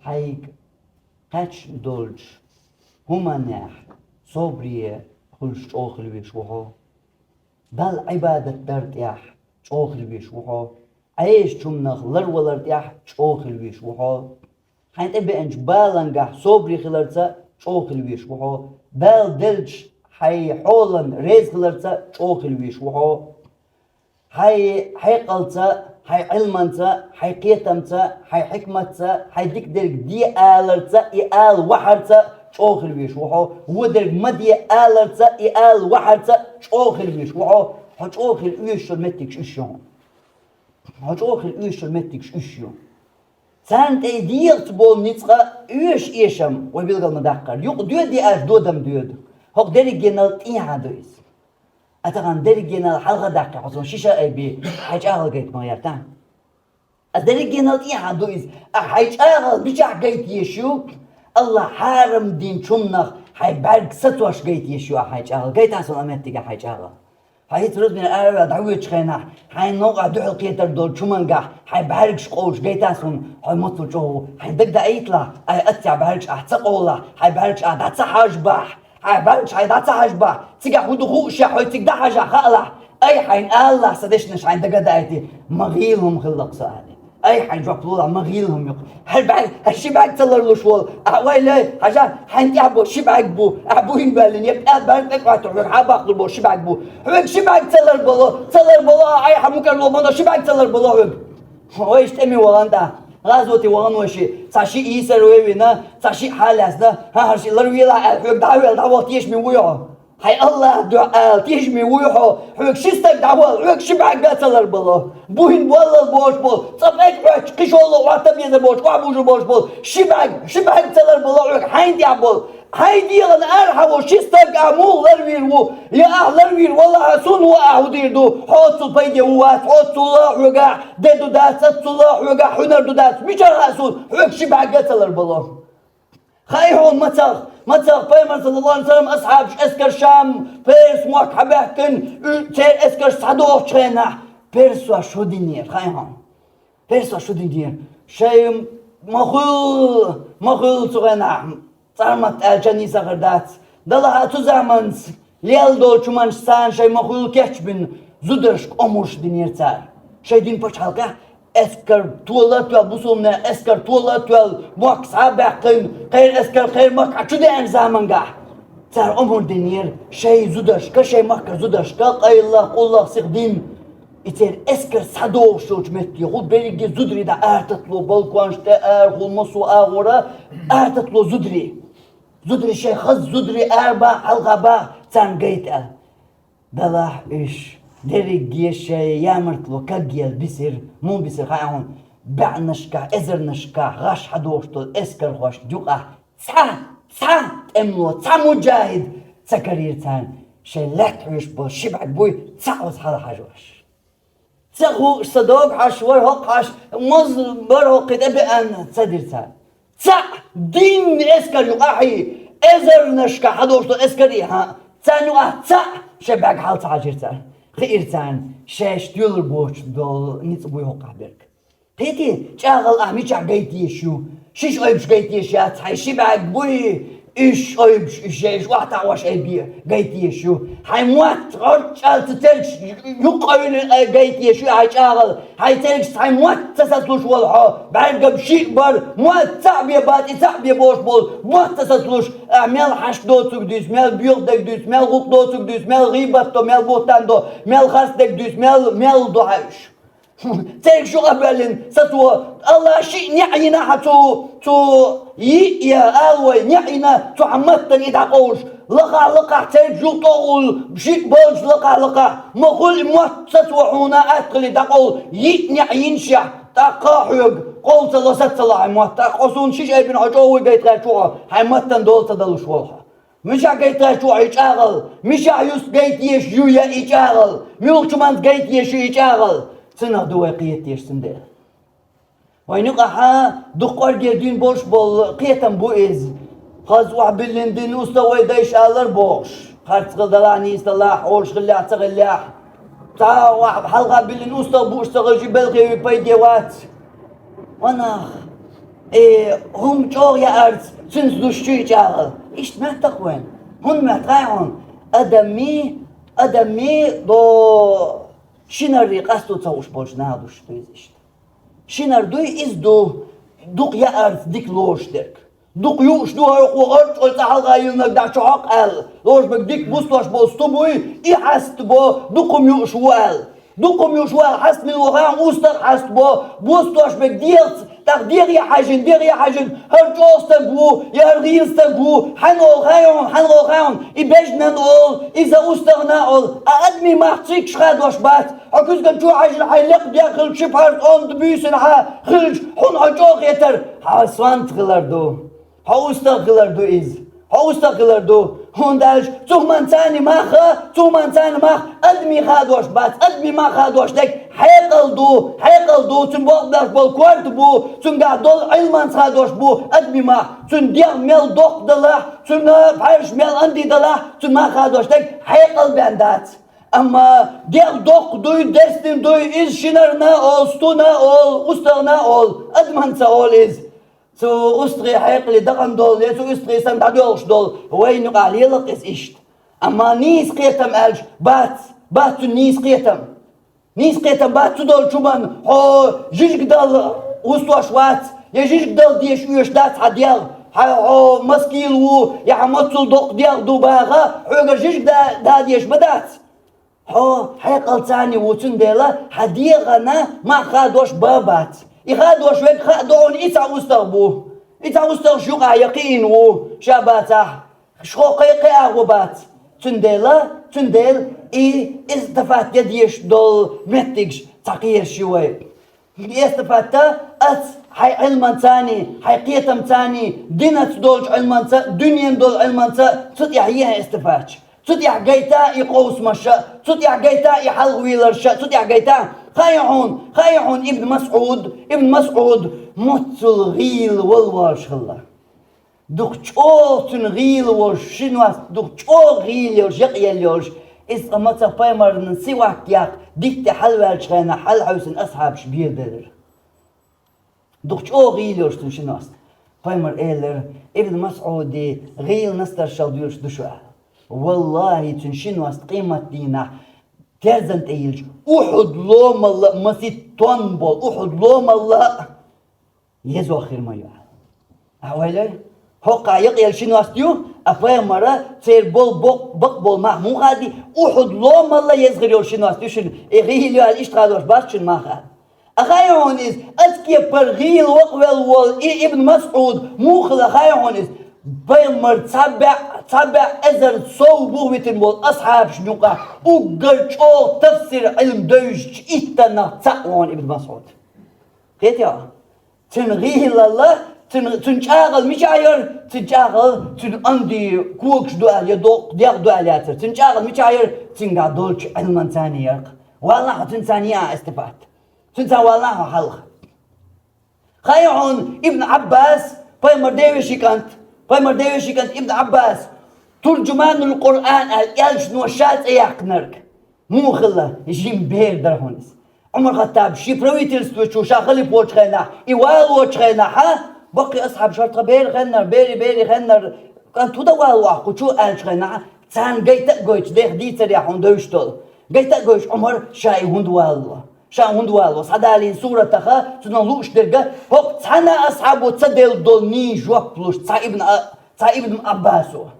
хьайга кхаьчна долчу хӀуманехь собаре хуьлуш чӀогӀа хила везаш ву хьо. Далла Ӏибадат дар тӀехь чӀогӀа хила везаш ву хьо. Ӏежачу хӀуманах ларвалар тӀехь чӀогӀа хила везаш ву хьо. Хьайна тӀе беанчу балангахь собаре хиларца чӀогӀа хила везаш ву хьо. Дала деллачу хьайн хьолан реза хиларца чӀогӀа хила везаш ву хьо. Хьайн хьекъалца, хьайн Ӏилманца, хьайн кхетамца, хьайн хьикматца, хьайн дика дерг де аларца, и ала вахьарца чӀогӀа хила везаш ву хьо. Вон дерг ма де аларца, и ала вахьарца чӀогӀа хила везаш ву хьо. Хьо чӀогӀа хила оьшуш йолу меттигаш уьш ю хьуна. Хьо чӀогӀа хила оьшуш йолу меттигаш уьш ю. Царна тӀе и дегӀаца болу ницкъ а оьшуш эшам, вай билгал ма-даккхара, юкъа доьду аьлча додам доьду. ХӀокху дерригенал тӀехьа ду иза. Ткъа тахана дерригенал хьалха даккхи хьо, цунна шиша а айбе, хьайн чӀагӀал гайта ма гӀертахь. Ткъа дерригенал тӀехьа ду иза. Ахьа хьайн чӀагӀал мичахь гайта езаш ю? Аллахь хьарам динчу хӀуманах хьайн бӀаьрг сацош гайта езаш ю ахьа хьайн чӀагӀал. Гайтахь суна а меттигехь хьайн чӀагӀал. Хьо хӀинца рузбина араваьлла дӀавоьдучу хенахь, хьайна новкъахь дуьхьал кхетар долчу хӀумангахь хьайн бӀаьргаш къовлуш гайтахь суна, хьо мацалла чӀогӀа ву. Хьайн дага даийталахь, ай, аццехь бӀаьргаш ахь ца къовлахь, хьайн бӀаьргаш ахь дӀа ца хьажбахь, хьайн бӀаьргаш хьайн дӀа ца хьажбахь, цигахь хӀун ду хууш а, хьо цига дӀахьажахь хаалахь, ай, хьайна алалахь, сан дешнаш хьайн дага даийти, ма гӀийла хӀума хилла-кх со аьлла. Ай, хьайн жоп лолахь, ма гӀийла хӀума ю-кх. ХӀара бӀаьрг, хӀара ши бӀаьрг ца ларлуш волу, ахь вай лай, хьажа, хьайна тӀехь бо ши бӀаьрг бу, ахь буьйна ваьллина, я пӀелг бӀаьрг тӀе кхоьттуш хьоьга хьан баккхалур бо ши бӀаьрг бу. Хьоьга ши бӀаьрг ца ларбало, ца ларбало, ай, хьан мукӀарло мано ши бӀаьрг ца ларбало хьоьга. Вайша тӀеме вахана тӀаккха, гӀазоте вахана вайша, цхьа шиъ йийсар вай вина, цхьа шиъ хьалаьцна, хӀан хӀара шиъ ларвелахь аьлла, хьоьга дӀа а ваьлла, дӀавахта тешаме вуй хьо. Хьайн Аллахь дуьхьа ала тешаме вуй хьо, хьоьга ши стаг дӀавалла, хьоьга ши бӀаьрг а ца ларбало. Буьйна боллал боцуш болу, цкъа пӀелг хьоьттуш, кхин шолгӀа охьатабезар боцуш, охьабужур боцуш болу, ши бӀаьрг, ши бӀаьрг ца ларбало хьоьга хьайна тӀехь болу. Хьайн дегӀана арахьа волу ши стаг ахь муха ларвийр ву? Я ахь ларвийр валахь, суна ву ахь хӀун дийр ду? Хьоццул пайде хӀун вац, хьоццул а хьоьгахь де ду дац, аццул а хьоьгахь хьуьнар ду дац. Мичара хаьа суна, хьоьга ши бӀаьрг а ца ларбало? Хаьий хьуна мацах, мацах Пайхамар, саллаллаху Ӏалайхи ва саллам, асхьабаш эскар Шам, Перс мохк хьабаьхкина, уьш, церан эскарш схьадохучу хенахь, персоша хӀун динера, хаьий хьуна? Персоша хӀун динера? Шайн ма хуьлу, ма хуьлу цу хенахь, цӀармат аьлча нийса хир дац. Делахь а цу заманца лелла долчу хӀуманаш царна шайн ма хуьлу кечбина, зударшка омраш динера цара. Шайн дин пачхьалкхехь эскар тола а тоьлла, бусалбанех эскар тола а тоьлла, мохк схьа а баьккхина, кхеран эскар кхеран махкахь чу деана замангахь, цара омра динера шайн зударшка, шайн махкара зударшка, къайлах, къуллах сиха дина. И церан эскар схьадогӀуш йолчу метте, хӀу берриге зударий дӀа арататтало балконаш тӀе, арахула массо а агӀора арататтало зударий. Зударий шайн хаза зударий арабаха, хьалха баха, царна гайта аьлла. Делахь уьш дерриге шайн ямартло кагъелла бисира, муха бисира хаьий хьуна, баьӀнашкахь, эзарнашкахь гӀаш хьадогӀуш долу эскархошна юкъахь цхьа, цхьа тӀемало, цхьа муджахид ца карийра царна. Шайн лаьтта хьоьжуш болу ши бӀаьрг буй, цхьаъ оцу хьала хьажош. Ца хууш, сан дог хьош, вара хӀокху хьош, моза бара хӀокху тӀе беана ца дира цара. Цхьаъ дийнна эскар юкъахь, эзарнашка хьадолуш долу эскар а, царна юкъахь цхьаъ шайн бӀаьрг хьала ца хьажира цара. Хиира царна шаьш доьлур боцуш долу ницкъ буй хӀокхахь берг. Кхетий, чӀагӀал ахь мичахь гайта езаш ю? Шиш ойбуш гайта езаш яц, хьайн ши бӀаьрг буй, уьш ойбуш, уьш шаьш охьатаӀош айбе гайта езаш ю. Хьайн мотт гӀорчӀалца цергаш юккъевлина гайта езаш ю хьайн чӀагӀал. Хьайн цергаш цхьайн мотт ца сацалуш волу хьо, бӀаьргам шиъ бара, мотт цхьаъ бен бацӀи, цхьаъ бен бохуш болу, мотт ца сацалуш, ахь мел хьашт доцург дуьйцу, мел боьха дерг дуьйцу, мел гӀуллакх доцург дуьйцу, мел гӀийбат до, мел бухӀтан до, мел харц дерг дуьйцу, мел, мел до хьан уьш. Церг шу къабоьллина сацо, Алла шиъ неӀ йина хьан цу, цу йиъ я, ала вай, неӀ йина цу хьан маттана и дӀакъовлуш. Лакхахь-лакхахь церг жуьгтӀогӀул, шиъ болчу лакхахь-лакхахь, ма хуьлу и мотт сацо хьуна атта хили дӀакъовла, йиъ неӀ йинашехь, тӀаккха а хьоьга къовла ца ло, саца ца ло хьайн мотт, тӀаккха хьо суна шиш айбина хьо чӀогӀа вуй гайта гӀерташ ву хьо, хьайн маттана дола ца далуш волу хьо. Мичахь гайта гӀерташ ву хьо и чӀагӀал? Мичахь юста гайта езаш ю я и чӀагӀал? Муьлхачу манца гайта езаш ю и чӀагӀал? Цунах ду вай кхета езаш цундела. Вайн юкъахь дукха кӀорге дуьйна болуш болу кхетам бу иза. Хаза охьабиллина дин уста вай дайша алар бохуш. Харц хила далахь, нийса далахь, олуш хиллехь, ца хиллехь. Цхьа охьа хьалха биллина уста бууш ца хилча, белхе вуй пайде вац. Ванах, э, хӀума чӀогӀа яарца, цуьнца душ чу и чӀагӀал. Иштта моьтту-кх вайн. ХӀунда моьтту хаьий хьуна? Адамий, адамий до шинарий къасто ца хууш болчу наха душ ду иза иштта. Шинар дуй, иза ду, дукха яарца дика лоруш дерг. Дукха юуш ду хӀара хӀокхо гӀорчӀой цӀа хьалха йиллинарг дӀа чу хьокху аьлла, лоруш берг дика бустош болу сту буй, и хьаста бо, дукха хӀума юуш ву аьлла. Дукха хӀума юуш ву аьлла, хьаста мила ву хаьий хьуна, устагӀ хьаста бо, бустош берг дегӀаца, тӀаккха дегӀе хьаьжжина, дегӀе хьаьжжина, хӀара чӀогӀа стаг ву, я хӀара гӀийла стаг ву, хьанна олу хаьий хьуна, хьанна олу хаьий хьуна, и бежнана олу, иза устагӀна олу, а адамийн мах цигахь хадош бац, хьо куьзган чу хьаьжжина, хьайн лекха дегӀ хилча, ши пхьарс онда буьйсина хьан хилча, хьуна хьо чӀогӀа хетар, хьан сонта хилар ду. Хьо устагӀ хилар ду иза. Хьо устагӀ хилар ду. ХӀунда аьлча цу хӀуманца царна мах, цу хӀуманца царна мах адамийн хадош бац, адамийн мах хадош дерг хьекъал ду, хьекъал ду, цуьнан боккъалдеш болу корта бу, цуьнгахь долу Ӏилманца хадош бу адамийн мах, цуьнан дегӀ мел доккха далахь, цуьнан пхьарш мел онда далахь, цуьнан мах хадош дерг хьекъал бен дац. Амма дегӀ доккха дуй, дерстина дуй, иза шинарна олу, стуна олу, устагӀна олу, адаманца олу иза. Цу устагӀий хьекъале дакъана долу, я цу устагӀий санна дӀадоьлхуш долу вайна юкъахь лела-кх иза иштта. Амма нийса кхетам аьлча, бац, бац цуьнан нийса кхетам. Нийса кхетам бац цу долчу хӀуманна, хьо жижиг дала гӀустош вац, я жижиг дала дезаш оьшуш дац хьан дегӀ, хьан хьо маскийла ву, я хьан маццул доккха дегӀ ду баха, хьоьгара жижиг да, да дезаш ма дац. Хьо хьекъалца царна ву, цундела хьан дегӀана мах хадош бан бац. И хадош верг хаа ду хьуна, и цхьа устагӀ бу. И цхьа устагӀ шуьга а я кхиийна ву, ша бацахь, шо кхе-, кхе агӀо бац. Цундела, цундела и эстафета дезаш долу меттигаш цхьа кхераш ю вай. Эстафета аца хьайн Ӏилманца царна, хьайн кхетамца царна, динаца долчу Ӏилманца, дуьненан долу Ӏилманца, цу тӀехь е эстафеташ. Цу тӀехь гайта и къовсамаша, цу тӀехь гайта и хьалхавийларша, цу тӀехь гайта. Хаьий хьуна, хаьий хьуна Ибн МасӀуд, Ибн МасӀуд муьццул гӀийла валвалаш хилла. Дукха чӀогӀа цуьнан гӀийла волуш шиност, дукха чӀогӀа гӀийла йолуш, якъаелла йолуш, иза цкъа маца пайхамарна сивак яккха, дитта хьалаваьллачу хенахь хьалахьевсина асхьабаш беделира. Дукха чӀогӀа гӀийла йолуш цуьнан шиност. Пайхамар элира: «Ибн МасӀуди гӀийла настаршал дуьйлуш ду шу», – аьлла. Валлахьи, цуьнан шиност къематдийнахь терзан тӀе йиллича, Ухьуд ломалла а, масийтта тонн болу Ухьуд ломалла а езох хир ма ю. Ахьа ойла йой, хӀокхахь якъаелла шиност ю, а пайхамара церан болу бакъ-, бакъболу мах муха хадий, Ухьуд ломалла еза хир йолу шиност ю шуна, и гӀийла ю аьлла, иштта хадош бац шуна мах аьлла. А хаьий хьуна иза, оцу кепара гӀийла вакъавелла волу и Ибн МасӀуд муха хилла хаьий хьуна иза? Пайхамар цхьа бӀе, цхьа бӀе эзар сов бухавитина волу асхьабашна юкъахь уггар чӀогӀа тафсир Ӏилма девзачу иттаннах цхьаъ ву хьуна Ибн МасӀуд. Кхетий хьо? Цуьнан гӀийлалла, Цун, цун чӀагӀал мичахь яра? Цун чӀагӀал цуьнан онда когаш ду аьлла, я доккха дегӀ ду аьлла яцара. Цун чӀагӀал мичахь яра? Цуьнгахь долчу Ӏилманца яра-кх. Валлахь, цуьнца яа астапат. Цуьнца валлахь хьалха. Хаьа хьуна Ибн Ӏаббас, пайхамар девеши кӀант, пайхамар девеши кӀант Ибн Ӏаббас, туржуманул Къуръан аьлла, элчано ша цӀе яьккхинарг. Муха хилла, жима бер дара хьуна иза. Ӏумар Хаттаб шен правительство чу, ша халифа волчу хенахь, и валочу хенахь, баккхий асхьаб шортта бер хеннара, бери, бери хеннара, кӀант хӀун дан валло ахь кху чу аьллачу хенахь, царна гайта а гойтуш, дех дийцарехь хьуна девзаш долу. Гайта а гойтуш Ӏумар ша и хӀунда валло. Ша хӀунда валло? Схьадалийна суратаха, цунах лууш дерг, хӀокху цхьана асхьабо ца делла долу нийса жоп луш, цхьа Ибн А-, цхьа Ибн Ӏаббасо.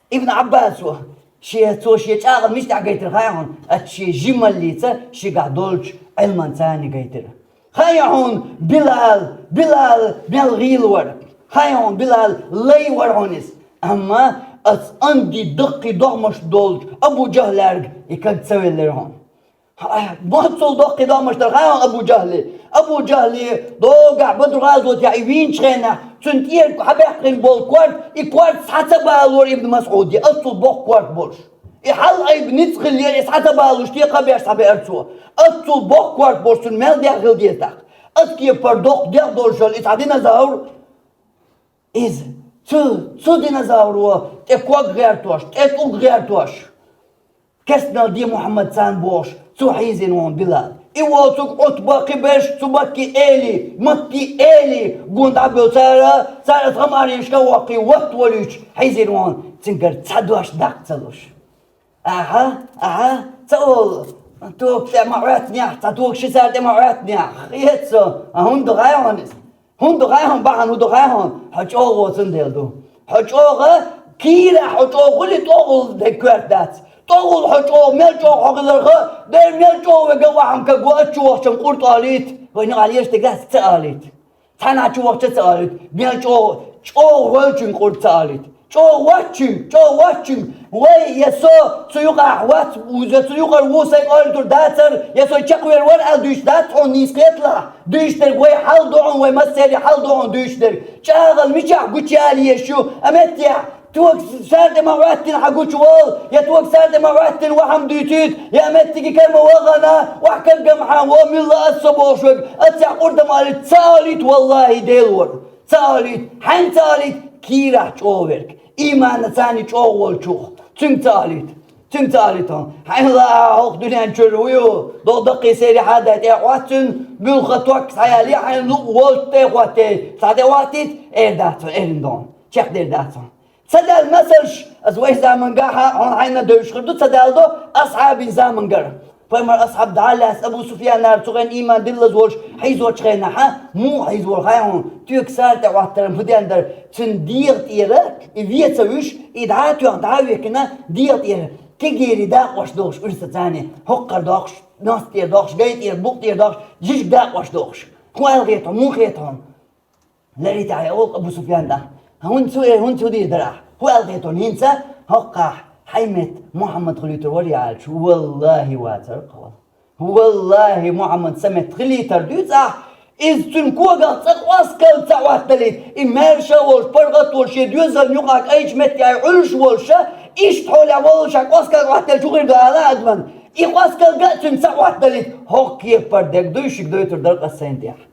Ибн Ӏаббасо, шен, цо шен чӀагӀал мича тӀехь гайтира хаьа хьуна, аса шен жималлица шегахь долчу Ӏилманца гайтира. Хаьа хьуна Билал, Билал мел гӀийла вара. Хаьа хьуна Билал лай вара хьуна иза. Амма аса онда даккхий догӀмаш долчу Абу Жахьлаьрга и каг ца веллира хьуна. Моццул доккхий догӀмаш дара хаьа Абу Жахьли. Абу Жахьли догахь Бадру гӀазотехь и вийначу хенахь, цуьнан тӀера хьабаьккхина болу корта, и корта схьа ца балора Ибн МасӀуде, аццул боккха корта болуш. И хьал айба ницкъ хиллера, и схьа ца балуш, те кхабеш схьабеара цо. Аццул боккха корта болуш, цуьнан мел дегӀ хила деза тӀаккха. Аса кепара доккха дегӀ долуш йолу и цхьа динозавр, иза, цу, цу динозавро тӀе ког гӀертош, тӀе тӀулг гӀертош, керстанал де Мухьаммад царна бохуш, цо хьийзийна вон Билал. И воцург Ӏутба, кхиберш цу Макки эли, Макки эли, гонда дӀабевлла цара, цара аса гӀамаренашка а воккхий, ватта волуьйтуш, хьийзийна вон, цуьнгара цхьа дош даккха ца луш. Ахьа, ахьа, ца олу, тога тӀе ма Ӏоьттинехь, цхьа тога ши сар тӀе ма Ӏоьттинехь, хета со, а хӀунда ду хаьа хьуна иза? ХӀунда хаьа хьуна бахьана, хӀун ду хаьа хьуна? Хьо чӀогӀа воцун дела ду. Хьо чӀогӀа, кийрахь хьо чӀогӀа хуьли тӀогӀула дерг коьрта дац. ТӀогӀула хьо чӀогӀа, мел чӀогӀа хьо хиларха, дера мел чӀогӀа вега вахьам каго, ас чу вахчан къурд алийта, вайна гӀалеш дерг дац ца алийта. Цхьана чу вахча ца алийта, мел чӀогӀа, чӀогӀа ваьллачуьнга къурд ца алийта. ЧӀогӀа ваьллачуьнга, чӀогӀа ваьллачуьнга, вай я со цу юкъахь вац, я цу юкъара ву сайн къойлатур дацара, я со чекхвер вара аьлла дуьйцуш дац хьуна нийса кхеталахь. Дуьйцуш дерг вай хьал ду хьуна, вай массеран хьал ду хьуна дуьйцуш дерг. ЧӀагӀал мичахь гучуяла езаш ю, а меттехь, тога сар тӀе ма Ӏоьттина хьан гучуволу, я тога сар тӀе ма Ӏоьттина вахьам дуьйцуьйту, я а меттиге кара ма вахана, вахь каггам хьан во, милла аса со бохуш верг, аццехь къурдам алийта, ца алийта, валлахӀи, Дела вара. Ца алийта, хьаьнга ца алийта, кийрахь чӀогӀа верг. Ийманна царна чӀогӀа волчух. Цуьнга ца алийта. Цуьнга ца алийта хьуна. Хьайна лаахь хӀокху дуьнен чуьра вуй, догӀу даккхий сери хьадай тӀе а хӀоттийна, муьлхха ток схьаяьллий, хьайна луъу волчу тӀе а хӀоттий, цхьа тӀе а хӀоттийта, эр дац хьуна, эрна догӀу. Чекхдер дац хьуна. Ца даьлла масалш, аса вайн замангахь хьуна хьайна девзаш хир ду, ца даьлла до асхьабийн замангара. Пайхамар асхьаб дӀа а лаьцна Абу Суфьянара цу хенахь ийман диллаза волуш хьийзочу хенахь, муха хьийзавора хаьа хьуна, тоька сар тӀе хӀоттаран хӀун ден дара, цуьнан дегӀа тӀера и вен ца вуьш, и дӀа а тоьхна, дӀа а вехкина, дегӀа тӀера кегийрхой дакъош дохуш, уьрсацани, хӀокхара дохуш, нос тӀера дохуш, гай тӀера, букъ тӀера дохуш, жижиг дакъош дохуш. ХӀун аьлла хета хьуна, муха хета хьуна? Лерритехь олу Абу Суфьян тӀаккха. ХӀунда цу, э, хӀунда цу дийр дара ахь? ХӀун аьлла хета хьуна хӀинца? ХӀокхахь хьайн метта Мухьаммад хилийтар вара яьлча, валлахӀи, вацара-кх вала. ВаллахӀи, Мухьаммад сан метта хилийтар дуьйцу ахь, иза цуьнан когах цкъа къоскал ца хӀотталийта, и маьрша а волуш, паргӀат а волуш, шен доьзална юкъахь кӀайчу меттехь Ӏуьллуш волуша, иштта хьолехь волуша къоскал хӀоттаелча хӀун хир ду ала адаман? И къоскал ган а цуьнан ца хӀотталийта, хӀокху кепара дерг дуй шуьга дойтур дара аса сайн тӀехь.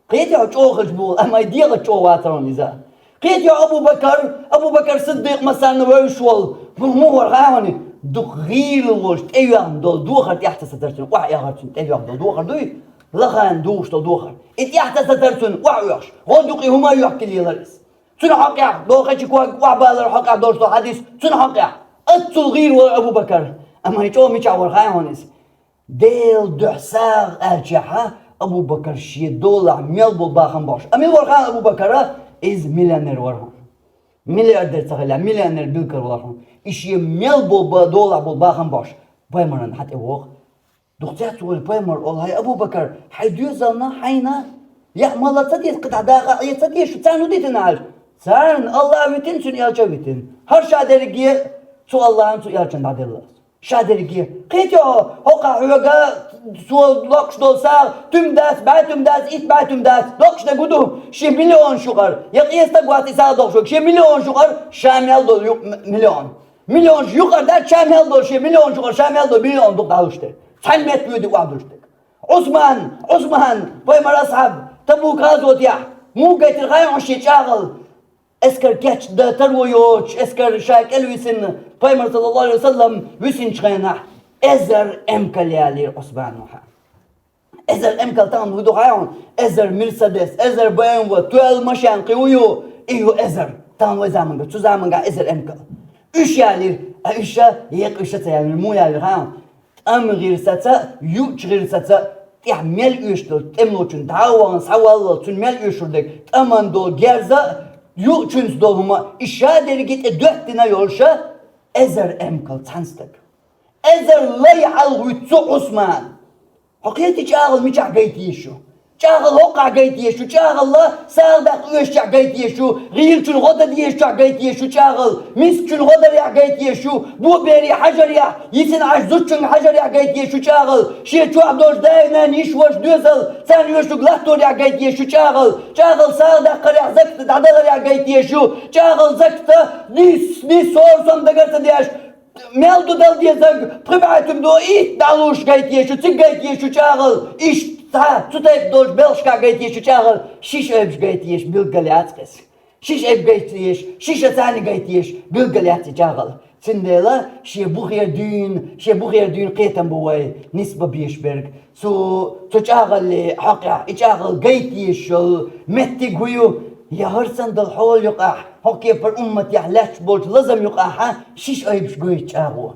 Кхетий хьо чӀогӀа хилча муха, амма и дегӀаца чӀогӀа вацара хьуна иза. Кхетий хьо Абу Бакар, Абу Бакар Сиддикъ массарна вевзаш волу, муха вара хаьа хьуна? Дукха гӀийла волуш тӀейоьхна долу дохар тӀехь ца сацара цуьнан, охьаэгӀира цуьнан тӀейоьхна долу дохар дуй, лахана духуш долу дохар. И тӀехь ца сацара цуьнан, охьаоьхуш, гӀодаюкъе хӀума а йоьхкина лелара иза. Цуьнан хьокъехь, дохачу ког охьабалар хьокъехь долуш долу хьадис, цуьнан хьокъехь, аццул гӀийла вара Абу Бакар. Амма и чӀогӀа мичахь вара хаьа хьуна иза? Делан дуьхьа сагӀа аьллачехьа, Абу Бакар шен долахь мел болу бахам бохуш. Амма мила вара хаьа Абу Бакара? Иза миллионер вара хьуна. Миллиардер ца хилла, миллионер билггал вара хьуна. И шен мел болу ба-, долахь болу бахам бохуш. Пайхамаран хьа тӀе воху. Дукха цецволу пайхамар олу: «ХӀай Абу Бакар, хьайн доьзална, хьайна яа мала ца деза, кхидӀа дакъа а Ӏе ца деза шу, царна хӀун дитина?» аьлча. Царна АллахӀ витина, цуьнан элча а витина. ХӀара ша дерриге цу АллахӀан, цу элчан дӀаделла аса. Ша дерриге. Кхетий хьо, хӀокхахь хьоьга со доккхуш долу сагӀа туьма дац, бӀе туьма дац, итт бӀе туьма дац. Доккхуш дерг хӀун ду? Шен миллионаш юкъара. Я къен стаг вац и сагӀа доккхуш верг. Шен миллионаш юкъара ша мел долу ю-, м-, миллион. Миллионаш юкъара дац ша мел долу, шен миллионаш юкъара ша мел долу миллион ду дӀалуш дерг. Цхьана метта воьдий охьадуьллуш дерг. Ӏусман, Ӏусман, пайхамар асхьаб, Табук гӀазотехь, муха гайтира хаьий хьуна шен чӀагӀал? Эскар кечдан таро йоцуш, эскар ша кӀел висина, пайхамар, саллаллаху Ӏалайхи ва саллам, висинчу хенахь, эзар эмкал ялийра Ӏусмана. Эзар эмкал тахана хӀун ду хаьий хьуна? Эзар Мерседес, эзар Б М В, тоьлла машен кхин хӀун ю, и ю эзар. Тахана вай заманга, цу заманга эзар эмкал. Уьш ялийра, а уьш а, екъа уьш а ца ялийра, муха ялийра хаьий хьуна? ТӀаман гӀирсаца, юучу гӀирсаца, тӀехь мел оьшуш долу тӀемалочун дӀа а вахана, схьаваллал, цуьнан мел оьшур дерг, тӀаман долу герз а, юучуьнца долу хӀума, и ша дерриге тӀе доьттина йолуш а, эзар эмкал цхьана стаг. Эзар лай хьалхавуьту цу Ӏусмана. Хьо кхетий чӀагӀал мичахь гайта езаш ю? ЧӀагӀал хӀокхахь гайта езаш ю, чӀагӀал сагӀа даккха оьшучохь гайта езаш ю, гӀийлачун гӀо дан дезачохь гайта езаш ю чӀагӀал, мискачун гӀо дарехь гайта езаш ю, бобере хьажарехь, йисина Ӏаш зудчуьнга хьажарехь гайта езаш ю чӀагӀал, шен чохь долчу дай-наной, йиша-ваша доьзал, царна оьшург латторехь гайта езаш ю чӀагӀал, чӀагӀал сагӀа даккхарехь, закат дӀадаларехь гайта езаш ю чӀагӀал, закат нийса, нийса сорусам дагар ца деш, мел ду дала дезарг, пхи бӀе туьма ду, итт дӀалуш гайта езаш ю, цига гайта езаш ю чӀагӀал, иштта цхьа цу тайпа долчу белхашкахь гайта езаш ю чӀагӀал, шиша айбаш гайта езаш билггал яц-кх иза. Шиша айбаш гайта езаш, шиша царна гайта езаш билггал яц и чӀагӀал. Цундела шен бухера дуьйна, шен бухера дуьйна кхетам бу вай, ницкъ бан безаш берг. Цу, цу чӀагӀалле хьокъехь, и чӀагӀал гайта езаш йолу меттиг хӀун ю? Я хӀара санна долу хьолан юкъахь, хӀокху кепара умматехь лаьтташ болчу лазам юкъахь а шиша айбаш гойту чӀагӀо.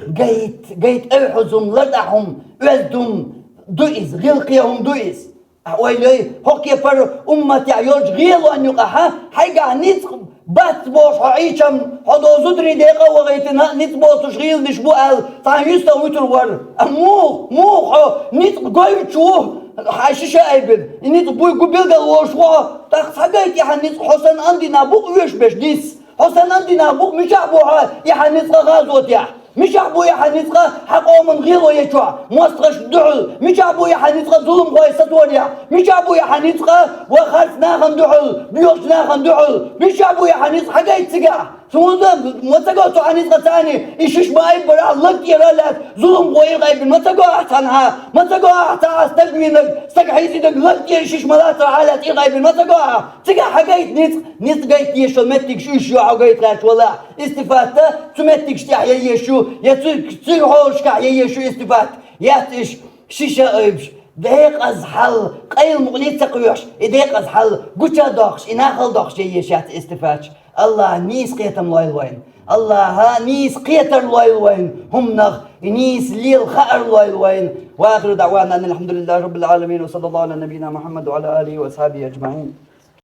Гайта, гайта айхьаза хӀума, лартӀехь хӀума, оьзда хӀума ду иза, гӀиллакхе хӀума ду иза. Ахьа ойла йой, хӀокху кепара умматехь йолчу гӀелонна юкъахь а, хьайгахь ницкъ бац бохуш хьо Ӏийчам, хьо дозу зударий декъа а вахийтина, ницкъ боцуш гӀийланаш бу аьлла, цхьана юьстах вуьтур вара. Амма муха, муха хьо ницкъ гойтуш ву, хьан шиша айбина? И ницкъ буй гу билггал волуш ву хьо, тӀаккха схьагайта и хьан ницкъ, хьо санна ам дина бу-кх оьшуш берш нийса. Хьо санна ам дина бу-кх, мичахь бу хьан и хьан ницкъ гӀазотехь? Мичахь бу и хьан ницкъ хьан къоман гӀело ечохь, мостагӀашна дуьхьал? Мичахь бу и хьан ницкъ зуламхой сацорехь? Мичахь бу и хьан ницкъ ван харц нахана дуьхьал, боьхачу нахана дуьхьал? Мичахь бу и хьан ницкъ, хьагайта цигахь? Цунна ма ца го цу хьан ницкъаца царна и шиша ма айббарахь, лаг тӀера а лаьцна, зуламхо ирхайбина ма ца го ахь цхьанхьа, ма ца го ахь цхьа а стаг вийнарг, стаг хьийзийнарг лаг тӀера шиша ма лацархьа а лаьцна ирхайбина ма ца го ахь? Цигахь хьагайта ницкъ, ницкъ гайта езаш йолу меттигаш уьш ю хьо гайта гӀерташ валахь. Истифат цу меттигаш тӀехь ян езаш ю, я цу, цу хьолашкахь ян езаш ю истифат. Яц уьш шиша айбаш, декъаза хьал, къайла мукъане а ца кхоьхьуш, и декъаза хьал гуча а доккхуш, и нахала доккхуш ян езаш яц истифаташ. АллахӀа нийса кхетам лойла вайна. АллахӀа нийса кхетар лойла вайна. ХӀуманах и нийса лела хаар лойла вайна. وآخر دعوانا أن الحمد لله رب العالمين، وصلى الله على نبينا محمد وعلى آله وأصحابه أجمعين.